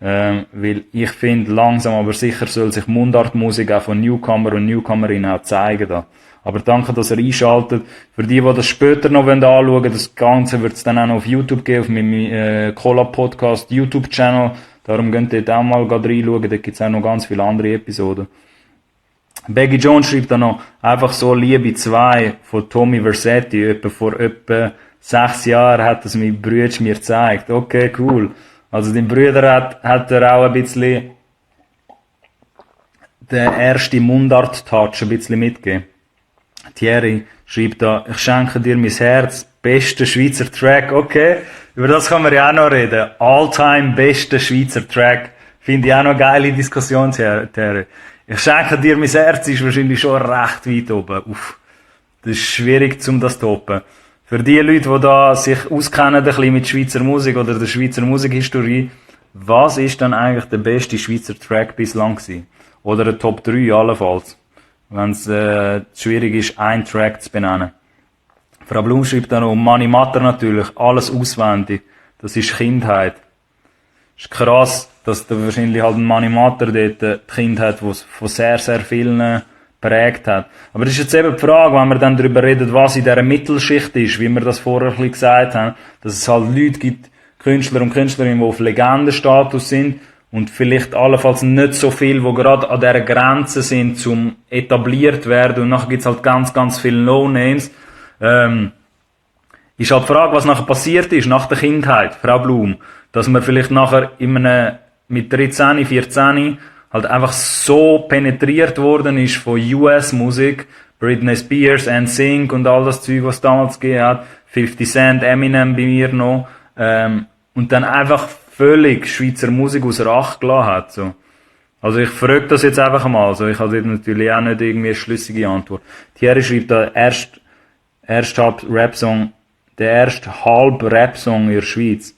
weil ich finde, langsam aber sicher soll sich Mundartmusik auch von Newcomer und Newcomerinnen auch zeigen da. Aber danke, dass ihr einschaltet. Für die das später noch anschauen wollen, das Ganze wird es dann auch noch auf YouTube geben, auf meinem Collab-Podcast YouTube-Channel. Darum könnt ihr auch mal reinschauen, da gibt es auch noch ganz viele andere Episoden. Baggy Jones schreibt dann noch, einfach so Liebe 2 von Tommy Versetti, vor etwa 6 Jahren hat das mein Bruder mir gezeigt. Okay, cool. Also dein Bruder hat er auch ein bisschen den ersten Mundart-Touch ein bisschen mitgegeben. Thierry schreibt da, ich schenke dir mein Herz, bester Schweizer Track. Okay, über das kann man ja auch noch reden. All-time bester Schweizer Track. Finde ich auch noch eine geile Diskussion, Thierry. Ich schenke dir mein Herz, ist wahrscheinlich schon recht weit oben. Uff, das ist schwierig, das zu toppen. Für die Leute, die da sich auskennen ein bisschen mit Schweizer Musik oder der Schweizer Musikhistorie, was ist dann eigentlich der beste Schweizer Track bislang gewesen? Oder ein Top 3 allenfalls, wenn es schwierig ist, einen Track zu benennen. Frau Blum schreibt dann noch, Mani Matter natürlich, alles auswendig. Das ist Kindheit. Ist krass, dass da wahrscheinlich halt ein Mani Matter dort die Kindheit, die von sehr, sehr vielen prägt hat. Aber das ist jetzt eben die Frage, wenn wir dann darüber reden, was in dieser Mittelschicht ist, wie wir das vorher ein bisschen gesagt haben, dass es halt Leute gibt, Künstler und Künstlerinnen, die auf Legendenstatus sind und vielleicht allenfalls nicht so viel, die gerade an dieser Grenze sind, zum etabliert werden, und nachher gibt es halt ganz, ganz viele No-Names. Ist halt die Frage, was nachher passiert ist, nach der Kindheit, Frau Blum, dass man vielleicht nachher in einem mit 13, 14 halt einfach so penetriert worden ist von US-Musik, Britney Spears, NSYNC und all das Zeug, was es damals gegeben hat, 50 Cent, Eminem bei mir noch, und dann einfach völlig Schweizer Musik außer Acht gelassen hat, so. Also ich frage das jetzt einfach mal, so. Ich habe jetzt natürlich auch nicht irgendwie eine schlüssige Antwort. Thierry schreibt da erst halb Rap-Song, der erste halb Rap-Song in der Schweiz.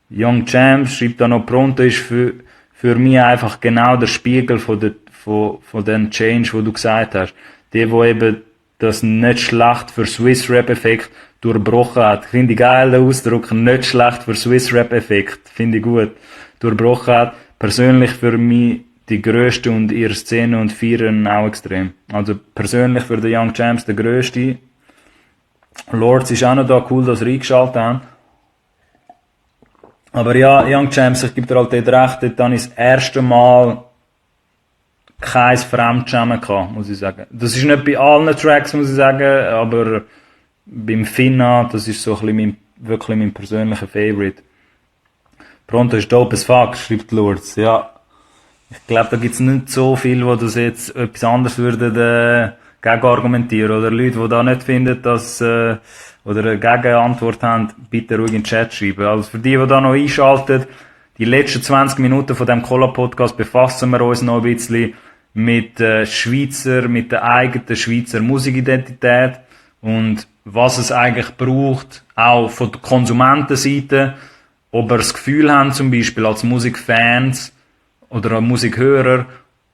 Young Champs schreibt da noch, Pronto ist für mich einfach genau der Spiegel von dem Change, wo du gesagt hast. Die, wo eben das nicht schlecht für Swiss Rap Effekt durchbrochen hat. Finde ich geil, der Ausdruck, nicht schlecht für Swiss Rap Effekt. Finde ich gut. Durchbrochen hat. Persönlich für mich die grösste und ihre Szene und feiern auch extrem. Also persönlich für die Young Champs der grösste. Lords ist auch noch da, cool, dass sie reingeschaltet haben. Aber ja, Young Champs, ich gebe dir halt dort recht, dort habe ich das erste Mal kein Fremdschämen gehabt, muss ich sagen. Das ist nicht bei allen Tracks, muss ich sagen, aber beim Finna, das ist so ein bisschen wirklich mein persönlicher Favorite. Pronto ist dope as fuck, schreibt Lourdes. Ja, ich glaube, da gibt's nicht so viel, wo das jetzt etwas anderes würden gegen argumentieren. Oder Leute, die da nicht finden, dass oder eine Gegenantwort haben, bitte ruhig in den Chat schreiben. Also für die da noch einschalten, die letzten 20 Minuten von dem Cola-Podcast befassen wir uns noch ein bisschen mit mit der eigenen Schweizer Musikidentität und was es eigentlich braucht, auch von der Konsumentenseite, ob wir das Gefühl haben, zum Beispiel als Musikfans oder Musikhörer,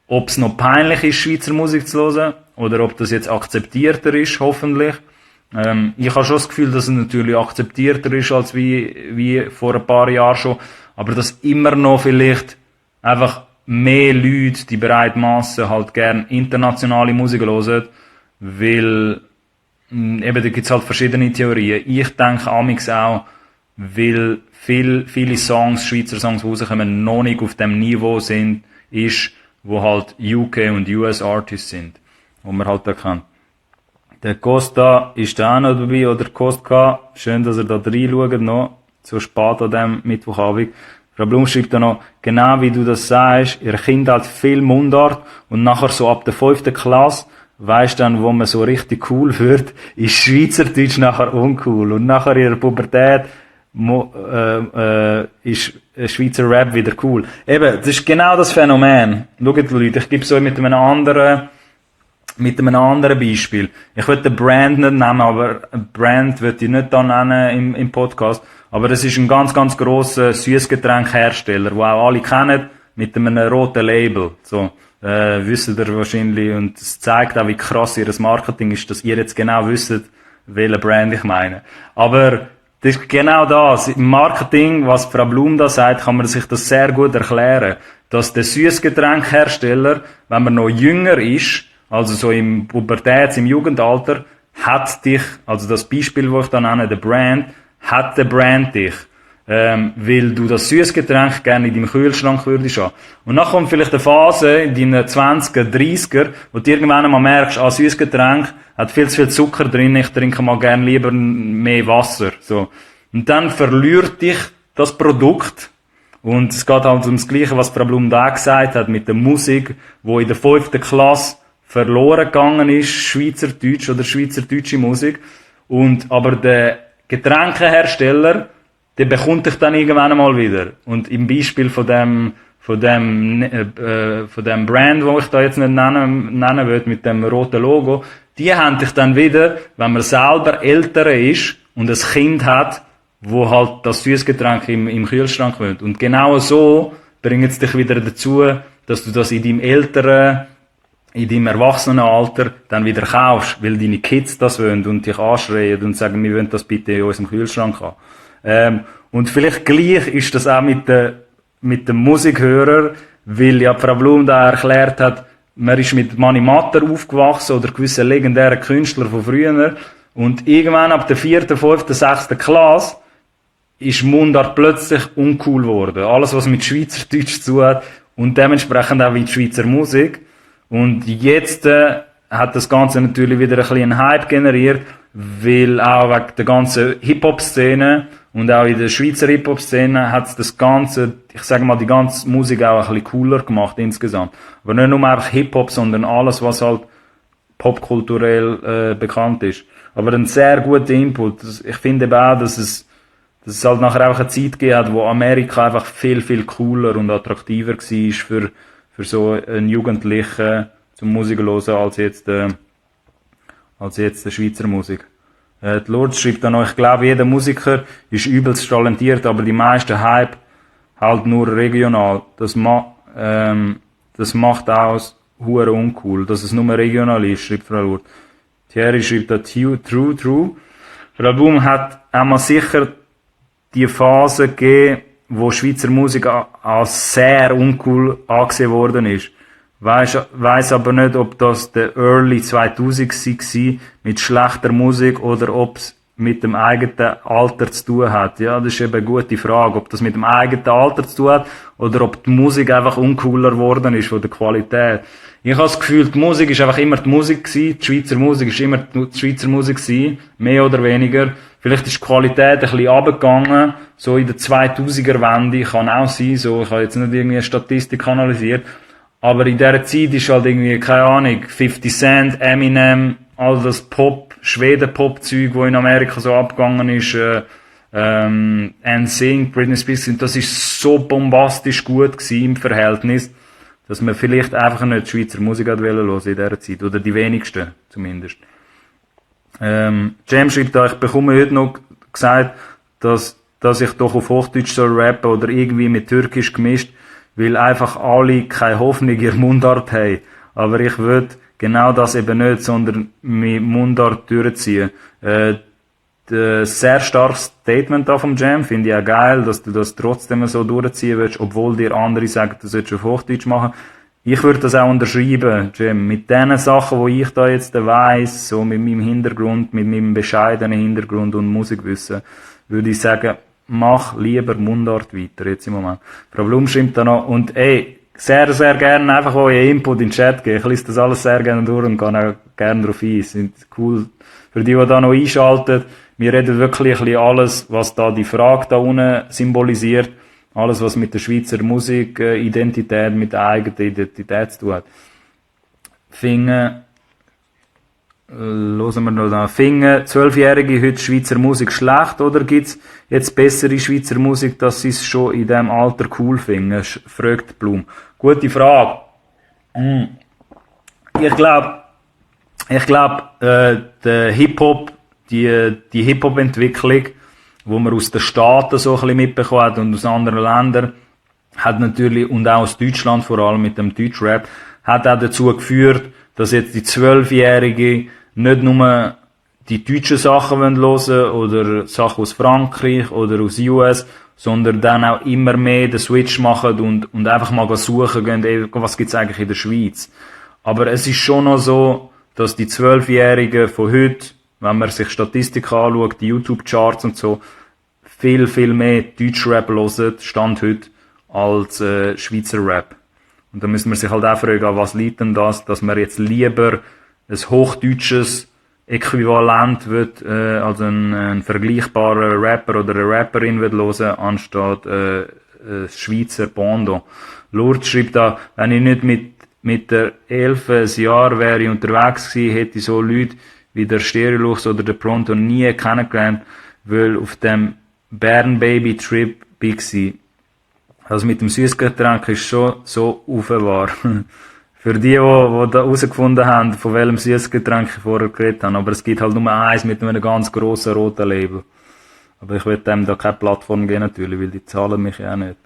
ob es noch peinlich ist, Schweizer Musik zu hören, oder ob das jetzt akzeptierter ist, hoffentlich. Ich habe schon das Gefühl, dass es natürlich akzeptierter ist, als wie vor ein paar Jahren schon, aber dass immer noch vielleicht einfach mehr Leute, die breite Masse halt gern internationale Musik hören, weil eben da gibt's halt verschiedene Theorien. Ich denke amix auch, weil viele Songs, Schweizer Songs, die rauskommen, noch nicht auf dem Niveau ist, wo halt UK und US Artists sind, wo man halt da kann. Der Costa ist da auch noch dabei, oder Kostka. Schön, dass ihr da reinschaut noch, so spät an dem Mittwochabend. Frau Blum schreibt da noch, genau wie du das sagst, ihr Kind hat viel Mundart und nachher so ab der 5. Klasse, weisst dann, wo man so richtig cool wird, ist Schweizerdeutsch nachher uncool. Und nachher ihrer Pubertät ist Schweizer Rap wieder cool. Eben, das ist genau das Phänomen. Schaut Leute, ich gebe es euch mit einem anderen Beispiel. Ich will den Brand nicht nennen, aber ein Brand wird ich nicht da nennen im Podcast. Aber das ist ein ganz, ganz grosser Süßgetränkhersteller, den auch alle kennen, mit einem roten Label. So, wisst ihr wahrscheinlich. Und es zeigt auch, wie krass ihr Marketing ist, dass ihr jetzt genau wisst, welchen Brand ich meine. Aber das ist genau das. Im Marketing, was Frau Blum da sagt, kann man sich das sehr gut erklären. Dass der Süßgetränkhersteller, wenn man noch jünger ist, also so im Pubertäts-, im Jugendalter, hat dich, also das Beispiel, wo ich da nenne, der Brand, hat der Brand dich. Weil du das Süßgetränk gerne in deinem Kühlschrank würdest haben. Und dann kommt vielleicht eine Phase in deinen 20er, 30er, wo du irgendwann mal merkst, Süßgetränk hat viel zu viel Zucker drin, ich trinke mal gerne lieber mehr Wasser, so. Und dann verliert dich das Produkt. Und es geht halt um das Gleiche, was Frau Blum da gesagt hat, mit der Musik, wo in der 5. Klasse verloren gegangen ist, Schweizerdeutsch oder schweizerdeutsche Musik. Und, aber der Getränkehersteller, der bekommt dich dann irgendwann einmal wieder. Und im Beispiel von dem Brand, wo ich da jetzt nicht nennen will, mit dem roten Logo, die haben dich dann wieder, wenn man selber älter ist und ein Kind hat, wo halt das Süßgetränk im Kühlschrank will. Und genau so bringt es dich wieder dazu, dass du das in deinem Erwachsenenalter dann wieder kaufst, weil deine Kids das wollen und dich anschreien und sagen, wir wollen das bitte in unserem Kühlschrank haben. Und vielleicht gleich ist das auch mit dem Musikhörer, weil ja Frau Blum da erklärt hat, man ist mit Mani Matter aufgewachsen oder gewissen legendären Künstler von früher und irgendwann ab der 4., 5., 6. Klasse ist Mundart plötzlich uncool geworden. Alles, was mit Schweizerdeutsch zu hat und dementsprechend auch wie die Schweizer Musik. Und jetzt hat das Ganze natürlich wieder ein bisschen einen Hype generiert, weil auch wegen der ganzen Hip-Hop-Szene Und auch in der Schweizer Hip-Hop-Szene hat's das Ganze, ich sage mal, die ganze Musik auch ein bisschen cooler gemacht insgesamt. Aber nicht nur einfach Hip-Hop, sondern alles, was halt popkulturell bekannt ist. Aber ein sehr guter Input. Ich finde eben auch, dass es halt nachher auch eine Zeit gegeben hat, wo Amerika einfach viel, viel cooler und attraktiver war für so einen Jugendlichen zum Musik hören als jetzt der Schweizer Musik. Die Lourdes schreibt dann noch, ich glaube, jeder Musiker ist übelst talentiert, aber die meisten Hype halt nur regional. Das macht aus hure uncool, dass es nur regional ist, schreibt Frau Lourdes. Thierry schreibt da true. Das Album hat einmal sicher die Phase gegeben, wo Schweizer Musik als sehr uncool angesehen worden ist. Weiss aber nicht, ob das der Early 2000s war, mit schlechter Musik, oder ob es mit dem eigenen Alter zu tun hat. Ja, das ist eben eine gute Frage, ob das mit dem eigenen Alter zu tun hat, oder ob die Musik einfach uncooler geworden ist von der Qualität. Ich habe das Gefühl, die Musik ist einfach immer die Musik gewesen, die Schweizer Musik ist immer die Schweizer Musik gewesen, mehr oder weniger. Vielleicht ist die Qualität ein bisschen runtergegangen, so in der 2000er-Wende, kann auch sein, so, ich habe jetzt nicht irgendwie eine Statistik analysiert, aber in dieser Zeit ist halt irgendwie, keine Ahnung, 50 Cent, Eminem, all das Schweden-Pop-Zeug, wo in Amerika so abgegangen ist, NSYNC, Britney Spears, das ist so bombastisch gut gewesen im Verhältnis, dass man vielleicht einfach nicht die Schweizer Musik hat hören in dieser Zeit, oder die wenigsten, zumindest. Jam schreibt da, ich bekomme heute noch gesagt, dass ich doch auf Hochdeutsch soll rappen oder irgendwie mit Türkisch gemischt, weil einfach alle keine Hoffnung in ihrer Mundart haben. Aber ich würde genau das eben nicht, sondern mit Mundart durchziehen. Sehr starkes Statement da vom Jam, finde ich auch geil, dass du das trotzdem so durchziehen willst, obwohl dir andere sagen, du solltest auf Hochdeutsch machen. Ich würde das auch unterschreiben, Jam. Mit den Sachen, die ich da jetzt weiss, so mit meinem Hintergrund, mit meinem bescheidenen Hintergrund und Musikwissen, würde ich sagen, mach lieber Mundart weiter, jetzt im Moment. Frau Blum schreibt da noch, und sehr, sehr gerne einfach euren Input in den Chat geben. Ich lese das alles sehr gerne durch und gehe auch gerne drauf ein. Sind cool. Für die da noch einschalten, wir reden wirklich ein bisschen alles, was da die Frage da unten symbolisiert. Alles, was mit der Schweizer Musikidentität, mit der eigenen Identität zu tun hat. Hören wir noch da. Finden 12-Jährige heute Schweizer Musik schlecht, oder gibt's jetzt bessere Schweizer Musik, dass sie es schon in diesem Alter cool finden? Fragt Blum. Gute Frage. Ich glaube, der Hip-Hop, die Hip-Hop-Entwicklung, wo man aus den Staaten so ein bisschen mitbekommen hat und aus anderen Ländern, hat natürlich, und auch aus Deutschland vor allem mit dem Deutschrap, hat auch dazu geführt, dass jetzt die 12-Jährigen nicht nur die deutschen Sachen hören wollen oder Sachen aus Frankreich oder aus US, sondern dann auch immer mehr den Switch machen und einfach mal suchen gehen, was gibt's eigentlich in der Schweiz. Aber es ist schon noch so, dass die 12-Jährigen von heute, wenn man sich Statistiken anschaut, die YouTube-Charts und so, viel, viel mehr Deutschrap hören, Stand heute, als Schweizer Rap. Und da müssen wir sich halt auch fragen, was liegt denn das, dass man jetzt lieber ein hochdeutsches Äquivalent wird, also ein vergleichbarer Rapper oder eine Rapperin wird hören, anstatt Schweizer Bondo. Lourdes schreibt da, wenn ich nicht mit der 11 Jahr wäre unterwegs gewesen, hätte ich so Leute wie der Stereolux oder der Pronto nie kennengelernt, weil auf dem Bern Baby Trip big sie. Also mit dem Süßgetränk ist schon so war. Für die da herausgefunden haben, von welchem Süßgetränk ich vorher geredet habe. Aber es gibt halt nur eins mit einem ganz grossen roten Label. Aber ich will dem da keine Plattform geben natürlich, weil die zahlen mich ja auch nicht.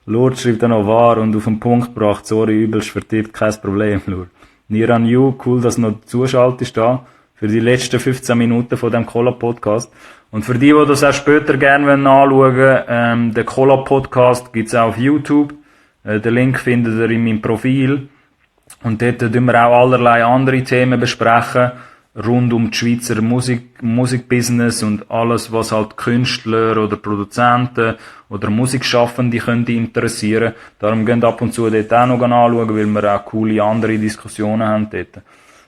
Lourdes schreibt dann noch wahr und auf den Punkt gebracht, sorry, übelst vertippt, kein Problem, Lourdes. Niran You, cool, dass du noch zuschaltest da. Für die letzten 15 Minuten von dem Cola-Podcast. Und für die das auch später gerne anschauen wollen, den Cola-Podcast gibt's auch auf YouTube. Den Link findet ihr in meinem Profil. Und dort tun wir auch allerlei andere Themen besprechen, rund um die Schweizer Musikbusiness und alles, was halt Künstler oder Produzenten oder Musikschaffende könnte interessieren. Darum gehen ab und zu dort auch noch anschauen, weil wir auch coole andere Diskussionen haben dort.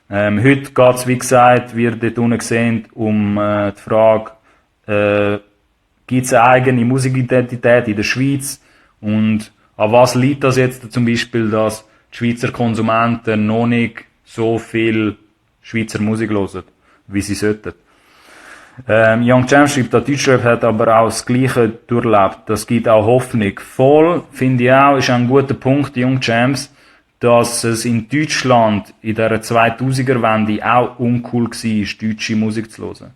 Heute geht's, wie gesagt, wie ihr dort unten seht, um die Frage, gibt es eine eigene Musikidentität in der Schweiz? Und an was liegt das jetzt zum Beispiel, dass die Schweizer Konsumenten noch nicht so viel Schweizer Musik hören, wie sie sollten? Young Jam schreibt, der Deutschrap hat aber auch das Gleiche durchlebt. Das gibt auch Hoffnung. Voll, finde ich auch, ist ein guter Punkt, Young Jams, dass es in Deutschland in der 2000er-Wende auch uncool war, deutsche Musik zu hören.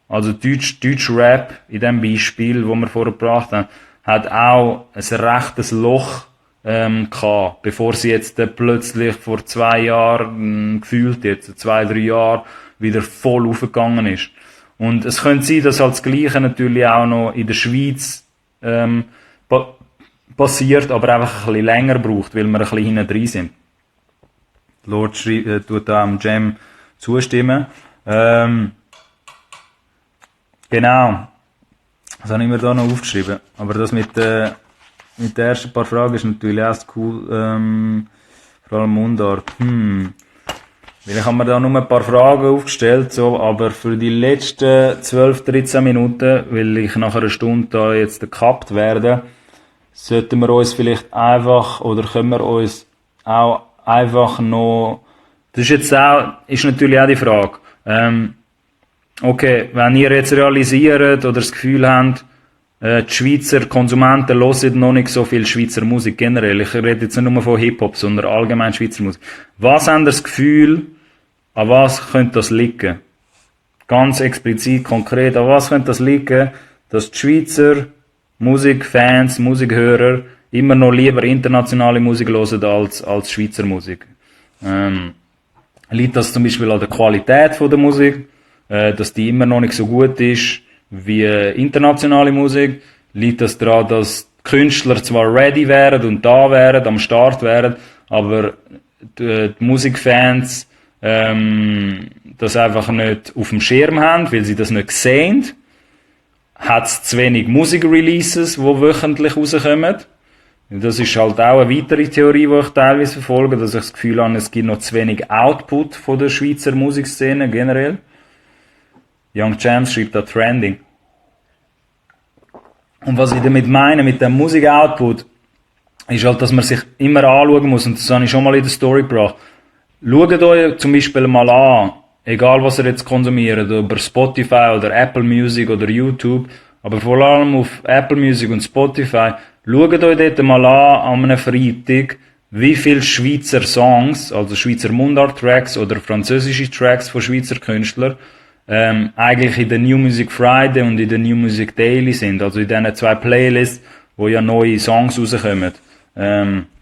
Also Deutsch Rap, in dem Beispiel, wo wir vorher gebracht haben, hat auch ein rechtes Loch gehabt, bevor sie jetzt plötzlich vor 2 Jahren, gefühlt jetzt, 2, 3 Jahre, wieder voll aufgegangen ist. Und es könnte sein, dass halt das Gleiche natürlich auch noch in der Schweiz passiert, aber einfach ein bisschen länger braucht, weil wir ein bisschen hinten drin sind. Lord tut da am Jam zustimmen. Genau. Das habe ich mir da noch aufgeschrieben. Aber das mit den ersten paar Fragen ist natürlich erst cool, vor allem Mundart. Weil ich habe mir da nur ein paar Fragen aufgestellt, so, aber für die letzten 12, 13 Minuten, weil ich nach einer Stunde da jetzt gekappt werde, sollten wir uns vielleicht einfach, oder können wir uns auch einfach noch, das ist jetzt auch, ist natürlich auch die Frage, okay, wenn ihr jetzt realisiert oder das Gefühl habt, die Schweizer Konsumenten hören noch nicht so viel Schweizer Musik generell, ich rede jetzt nicht nur von Hip-Hop, sondern allgemein Schweizer Musik. Was habt ihr das Gefühl, an was könnte das liegen? Ganz explizit, konkret, an was könnte das liegen, dass die Schweizer Musikfans, Musikhörer immer noch lieber internationale Musik hören als Schweizer Musik? Liegt das zum Beispiel an der Qualität von der Musik, dass die immer noch nicht so gut ist wie internationale Musik? Liegt das daran, dass die Künstler zwar ready wären und da wären, am Start wären, aber die Musikfans das einfach nicht auf dem Schirm haben, weil sie das nicht sehen? Hat es zu wenig Musikreleases, die wöchentlich rauskommen? Das ist halt auch eine weitere Theorie, die ich teilweise verfolge, dass ich das Gefühl habe, es gibt noch zu wenig Output von der Schweizer Musikszene generell. Young Jams schreibt da Trending. Und was ich damit meine, mit dem Musik-Output, ist halt, dass man sich immer anschauen muss, und das habe ich schon mal in der Story gebracht. Schaut euch zum Beispiel mal an, egal was ihr jetzt konsumiert, über Spotify oder Apple Music oder YouTube, aber vor allem auf Apple Music und Spotify, schaut euch dort mal an einem Freitag, wie viele Schweizer Songs, also Schweizer Mundart-Tracks oder französische Tracks von Schweizer Künstlern, eigentlich in der New Music Friday und in der New Music Daily sind, also in diesen 2 Playlists, wo ja neue Songs rauskommen,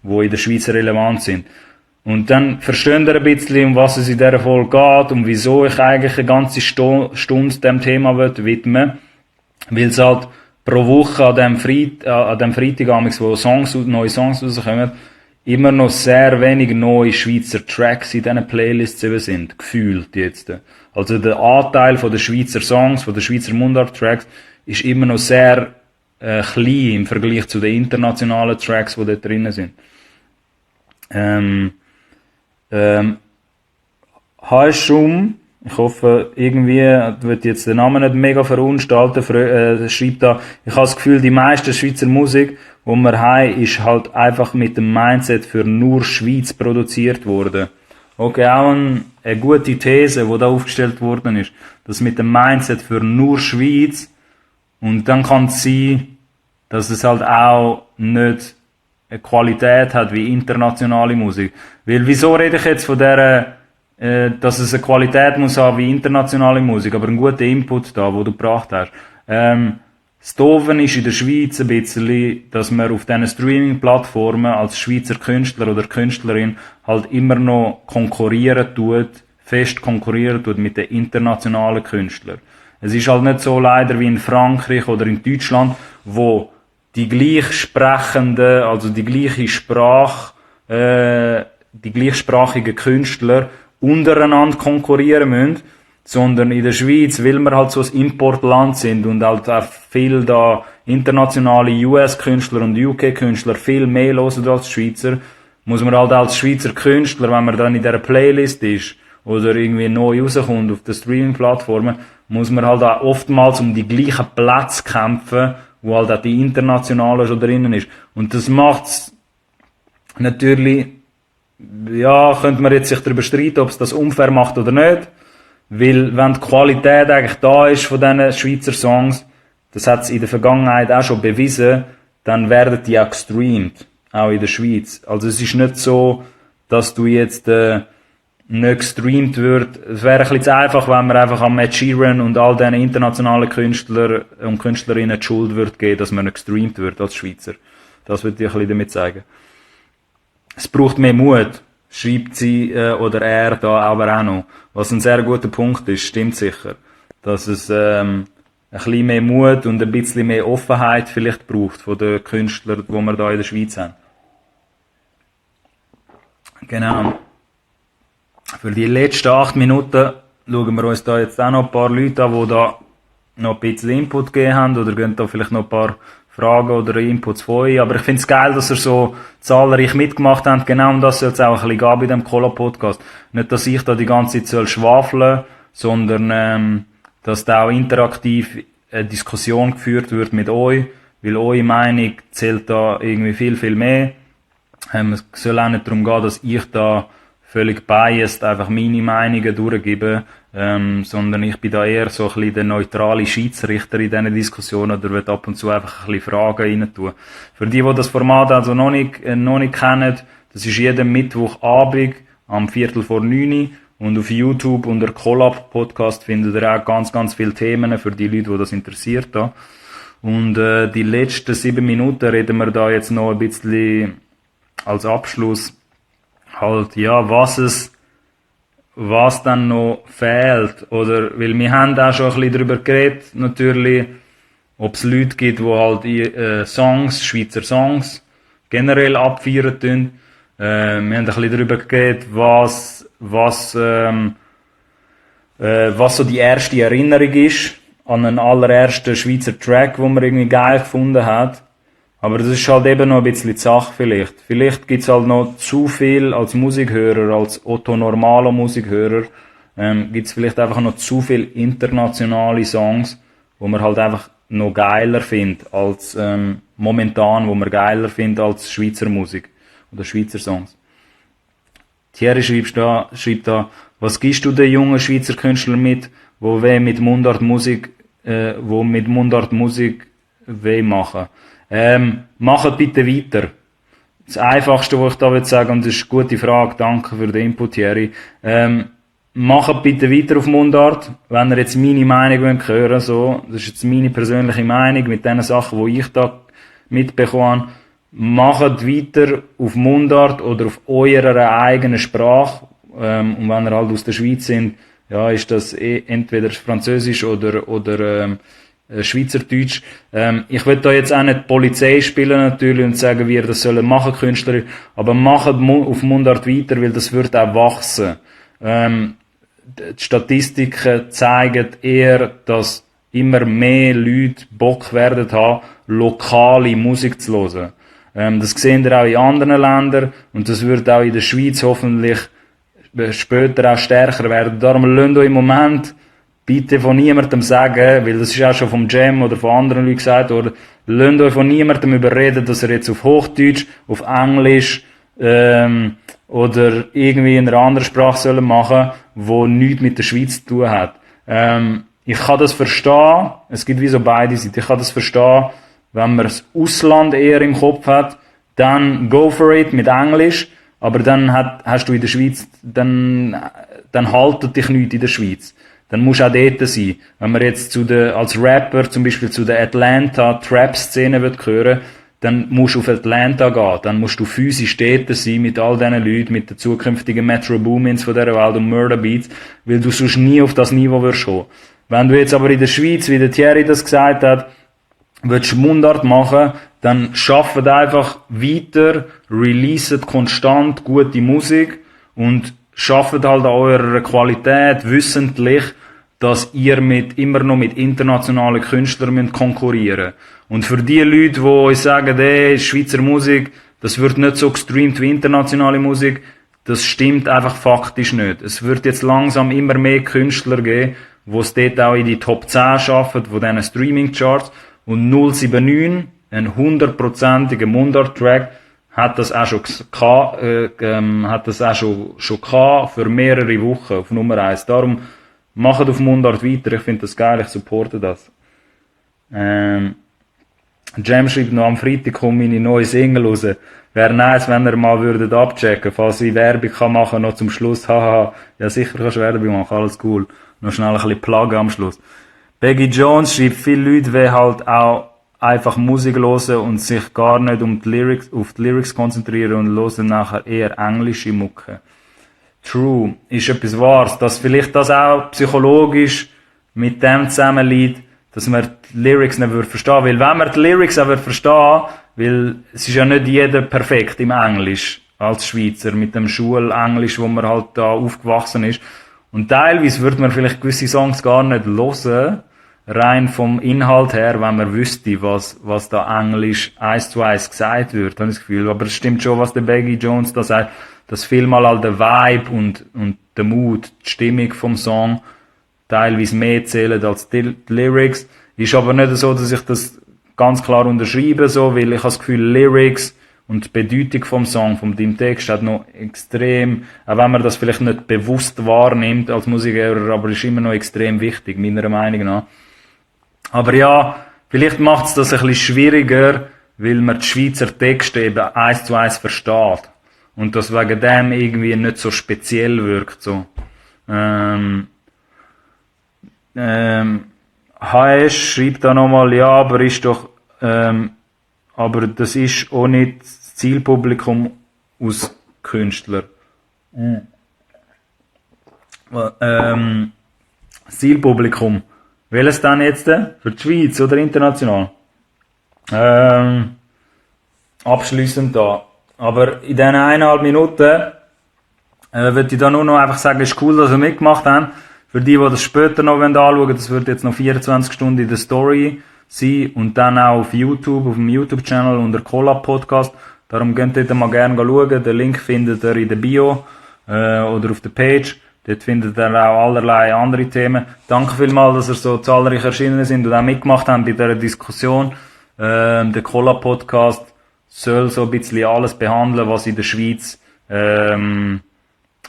wo in der Schweiz relevant sind. Und dann versteht ihr ein bisschen, um was es in dieser Folge geht und wieso ich eigentlich eine ganze Stunde dem Thema widmen will. Weil es halt pro Woche an dem Freitag, wo neue Songs rauskommen, immer noch sehr wenig neue Schweizer Tracks in diesen Playlists eben sind. Gefühlt jetzt. Also der Anteil von den Schweizer Songs, von den Schweizer Mundart-Tracks, ist immer noch sehr klein im Vergleich zu den internationalen Tracks, die dort drinnen sind. Hashum, ich hoffe, irgendwie wird jetzt den Namen nicht mega verunstalten, schreibt da, ich habe das Gefühl, die meiste Schweizer Musik, die wir haben, ist halt einfach mit dem Mindset für nur Schweiz produziert worden. Okay, auch eine gute These, die da aufgestellt worden ist, dass mit dem Mindset für nur Schweiz, und dann kann es sein, dass es halt auch nicht eine Qualität hat wie internationale Musik. Weil wieso rede ich jetzt von der, dass es eine Qualität muss haben wie internationale Musik, aber einen guten Input da, wo du gebracht hast. Das Doofen ist in der Schweiz ein bisschen, dass man auf diesen Streaming-Plattformen als Schweizer Künstler oder Künstlerin halt immer noch fest konkurrieren tut mit den internationalen Künstlern. Es ist halt nicht so leider wie in Frankreich oder in Deutschland, wo die gleichsprechenden, also die gleiche Sprache, die gleichsprachigen Künstler untereinander konkurrieren müssen, sondern in der Schweiz, weil wir halt so ein Importland sind und halt auch viel da internationale US-Künstler und UK-Künstler viel mehr hören als Schweizer, muss man halt als Schweizer Künstler, wenn man dann in dieser Playlist ist oder irgendwie neu rauskommt auf den Streaming-Plattformen, muss man halt auch oftmals um die gleichen Plätze kämpfen, wo halt auch die internationale schon drinnen ist. Und das macht's natürlich, ja, könnte man jetzt sich darüber streiten, ob es das unfair macht oder nicht. Weil, wenn die Qualität eigentlich da ist von diesen Schweizer Songs, das hat es in der Vergangenheit auch schon bewiesen, dann werden die auch gestreamt. Auch in der Schweiz. Also es ist nicht so, dass du jetzt, nicht gestreamt wird. Es wäre ein bisschen zu einfach, wenn man einfach an Ed Sheeran und all diesen internationalen Künstler und Künstlerinnen die Schuld würde geben, dass man nicht gestreamt wird als Schweizer. Das würde ich ein bisschen damit sagen. Es braucht mehr Mut, schreibt sie oder er da aber auch noch. Was ein sehr guter Punkt ist, stimmt sicher. Dass es ein bisschen mehr Mut und ein bisschen mehr Offenheit vielleicht braucht von den Künstlern, die wir da in der Schweiz haben. Genau. Für die letzten 8 Minuten schauen wir uns da jetzt auch noch ein paar Leute an, die da noch ein bisschen Input gegeben haben oder gehen da vielleicht noch ein paar Fragen oder Inputs von euch. Aber ich finde es geil, dass ihr so zahlreich mitgemacht habt. Genau um das soll es auch ein bisschen gehen bei dem Cola-Podcast. Nicht, dass ich da die ganze Zeit schwafeln soll, sondern dass da auch interaktiv eine Diskussion geführt wird mit euch, weil eure Meinung zählt da irgendwie viel, viel mehr. Es soll auch nicht darum gehen, dass ich da völlig biased einfach meine Meinungen durchgebe, sondern ich bin da eher so ein bisschen der neutrale Schiedsrichter in diesen Diskussionen oder will ab und zu einfach ein bisschen Fragen rein tun. Für die das Format also noch nicht kennen, das ist jeden Mittwochabend am 8:45 und auf YouTube unter Collab Podcast findet ihr auch ganz, ganz viele Themen für die Leute, die das interessiert da. Und die letzten 7 Minuten reden wir da jetzt noch ein bisschen als Abschluss halt, ja, was dann noch fehlt, oder, weil wir haben auch schon ein bisschen darüber geredet, natürlich, ob es Leute gibt, die halt Schweizer Songs, generell abfeiern tun. Wir haben ein bisschen darüber geredet, was so die erste Erinnerung ist, an einen allerersten Schweizer Track, den man irgendwie geil gefunden hat. Aber das ist halt eben noch ein bisschen die Sache vielleicht. Vielleicht gibt's halt noch zu viel als Musikhörer, als Otto-normaler Musikhörer, gibt's vielleicht einfach noch zu viel internationale Songs, wo man halt einfach noch geiler findet als momentan, wo man geiler findet als Schweizer Musik oder Schweizer Songs. Thierry schreibt da, was gibst du den jungen Schweizer Künstlern mit, wo mit Mundartmusik machen? Macht bitte weiter. Das Einfachste, was ich da sagen will, und das ist eine gute Frage, danke für den Input, Thierry. Macht bitte weiter auf Mundart, wenn ihr jetzt meine Meinung hören wollt, so. Das ist jetzt meine persönliche Meinung mit den Sachen, die ich da mitbekommen habe. Macht weiter auf Mundart oder auf eurer eigenen Sprache. Und wenn ihr halt aus der Schweiz sind, ja, ist das entweder Französisch oder Schweizerdeutsch. Ich will da jetzt auch nicht Polizei spielen natürlich und sagen, wie ihr das sollen machen, Künstler, aber macht auf Mundart weiter, weil das wird auch wachsen. Die Statistiken zeigen eher, dass immer mehr Leute Bock werden haben, lokale Musik zu hören. Das sehen wir auch in anderen Ländern und das wird auch in der Schweiz hoffentlich später auch stärker werden. Darum lasst euch im Moment bitte von niemandem sagen, weil das ist auch schon vom Jam oder von anderen Leuten gesagt worden, lasst euch von niemandem überreden, dass er jetzt auf Hochdeutsch, auf Englisch oder irgendwie in einer anderen Sprache sollen machen, wo nichts mit der Schweiz zu tun hat. Ich kann das verstehen, es gibt wie so beide Seiten, ich kann das verstehen, wenn man das Ausland eher im Kopf hat, dann go for it mit Englisch, aber dann hast du in der Schweiz, dann haltet dich nichts in der Schweiz. Dann musst du auch dort sein. Wenn man jetzt als Rapper zum Beispiel zu der Atlanta Trap-Szene hören, dann musst du auf Atlanta gehen. Dann musst du physisch dort sein mit all diesen Leuten, mit den zukünftigen Metro Boomins von dieser Welt und Murder Beats, weil du sonst nie auf das Niveau wirst kommen. Wenn du jetzt aber in der Schweiz, wie der Thierry das gesagt hat, willst Mundart machen, dann schafft einfach weiter, releaset konstant gute Musik und schafft halt an eurer Qualität wissentlich, dass ihr immer noch mit internationalen Künstlern konkurrieren müsst. Und für die Leute, die euch sagen, Schweizer Musik, das wird nicht so gestreamt wie internationale Musik, das stimmt einfach faktisch nicht. Es wird jetzt langsam immer mehr Künstler geben, wo es dort auch in die Top 10 schaffen, von diesen Streaming-Charts. Und 079, ein 100%iger Mundart-Track, hat das auch schon gehabt für mehrere Wochen auf Nummer 1. Darum macht auf Mundart weiter, ich finde das geil, ich supporte das. Jam schreibt noch, am Freitag kommt meine neue Single raus. Wäre nice, wenn ihr mal würdet abchecken, falls ich Werbung kann machen, noch zum Schluss, haha. Ja, sicher kannst du Werbung machen, alles cool. Noch schnell ein bisschen Pluggen am Schluss. Becky Jones schreibt, viele Leute wollen halt auch einfach Musik hören und sich gar nicht auf die Lyrics konzentrieren und hören nachher eher englische Mucke. True, ist etwas Wahres, dass vielleicht das auch psychologisch mit dem zusammenliegt, dass man die Lyrics nicht verstehen würde. Weil wenn man die Lyrics auch verstehen, weil es ist ja nicht jeder perfekt im Englisch als Schweizer, mit dem Schulenglisch, wo man halt da aufgewachsen ist. Und teilweise würde man vielleicht gewisse Songs gar nicht hören, rein vom Inhalt her, wenn man wüsste, was da Englisch 1:1 gesagt wird, habe ich das Gefühl. Aber es stimmt schon, was der Becky Jones da sagt, dass vielmal all der Vibe und der Mood, die Stimmung vom Song teilweise mehr zählen als die Lyrics. Ist aber nicht so, dass ich das ganz klar unterschreibe, so, weil ich habe das Gefühl, Lyrics und die Bedeutung vom Song, von deinem Text hat noch extrem, auch wenn man das vielleicht nicht bewusst wahrnimmt als Musiklehrer, aber ist immer noch extrem wichtig, meiner Meinung nach. Aber ja, vielleicht macht es das ein bisschen schwieriger, weil man die Schweizer Texte eben 1:1 versteht. Und das wegen dem irgendwie nicht so speziell wirkt, so. HS schreibt da nochmal, ja, aber ist doch, aber das ist auch nicht das Zielpublikum aus Künstler. Zielpublikum. Welches dann jetzt? Für die Schweiz oder international? Abschliessend da. Aber in diesen 1,5 Minuten würde ich da nur noch einfach sagen, es ist cool, dass wir mitgemacht haben. Für die das später noch anschauen wollen, das wird jetzt noch 24 Stunden in der Story sein und dann auch auf YouTube, auf dem YouTube-Channel unter Collab Podcast. Darum könnt ihr mal gerne schauen. Den Link findet ihr in der Bio oder auf der Page. Dort findet ihr auch allerlei andere Themen. Danke vielmals, dass ihr so zahlreich erschienen sind und auch mitgemacht habt bei dieser Diskussion. Der Collab Podcast soll so ein bisschen alles behandeln, was in der Schweiz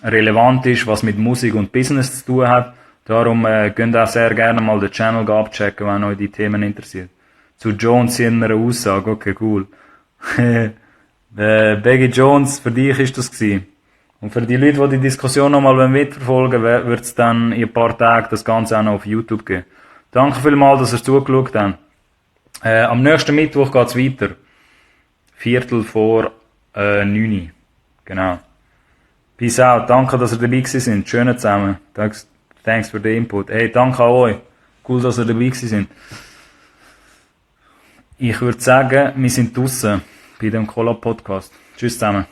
relevant ist, was mit Musik und Business zu tun hat. Darum könnt ihr auch sehr gerne mal den Channel abchecken, wenn euch die Themen interessiert. Zu Jones seiner Aussage, okay, cool. Becky Jones, für dich ist das gewesen. Und für die Leute, die die Diskussion nochmal mitverfolgen wollen, wird es dann in ein paar Tagen das Ganze auch noch auf YouTube geben. Danke vielmals, dass ihr zugeschaut habt. Am nächsten Mittwoch geht's weiter. 8:45. Genau. Peace out. Danke, dass ihr dabei gewesen sind. Schön zusammen. Thanks für den Input. Hey, danke an euch. Cool, dass ihr dabei gewesen sind. Ich würde sagen, wir sind draussen bei dem Collab Podcast. Tschüss zusammen.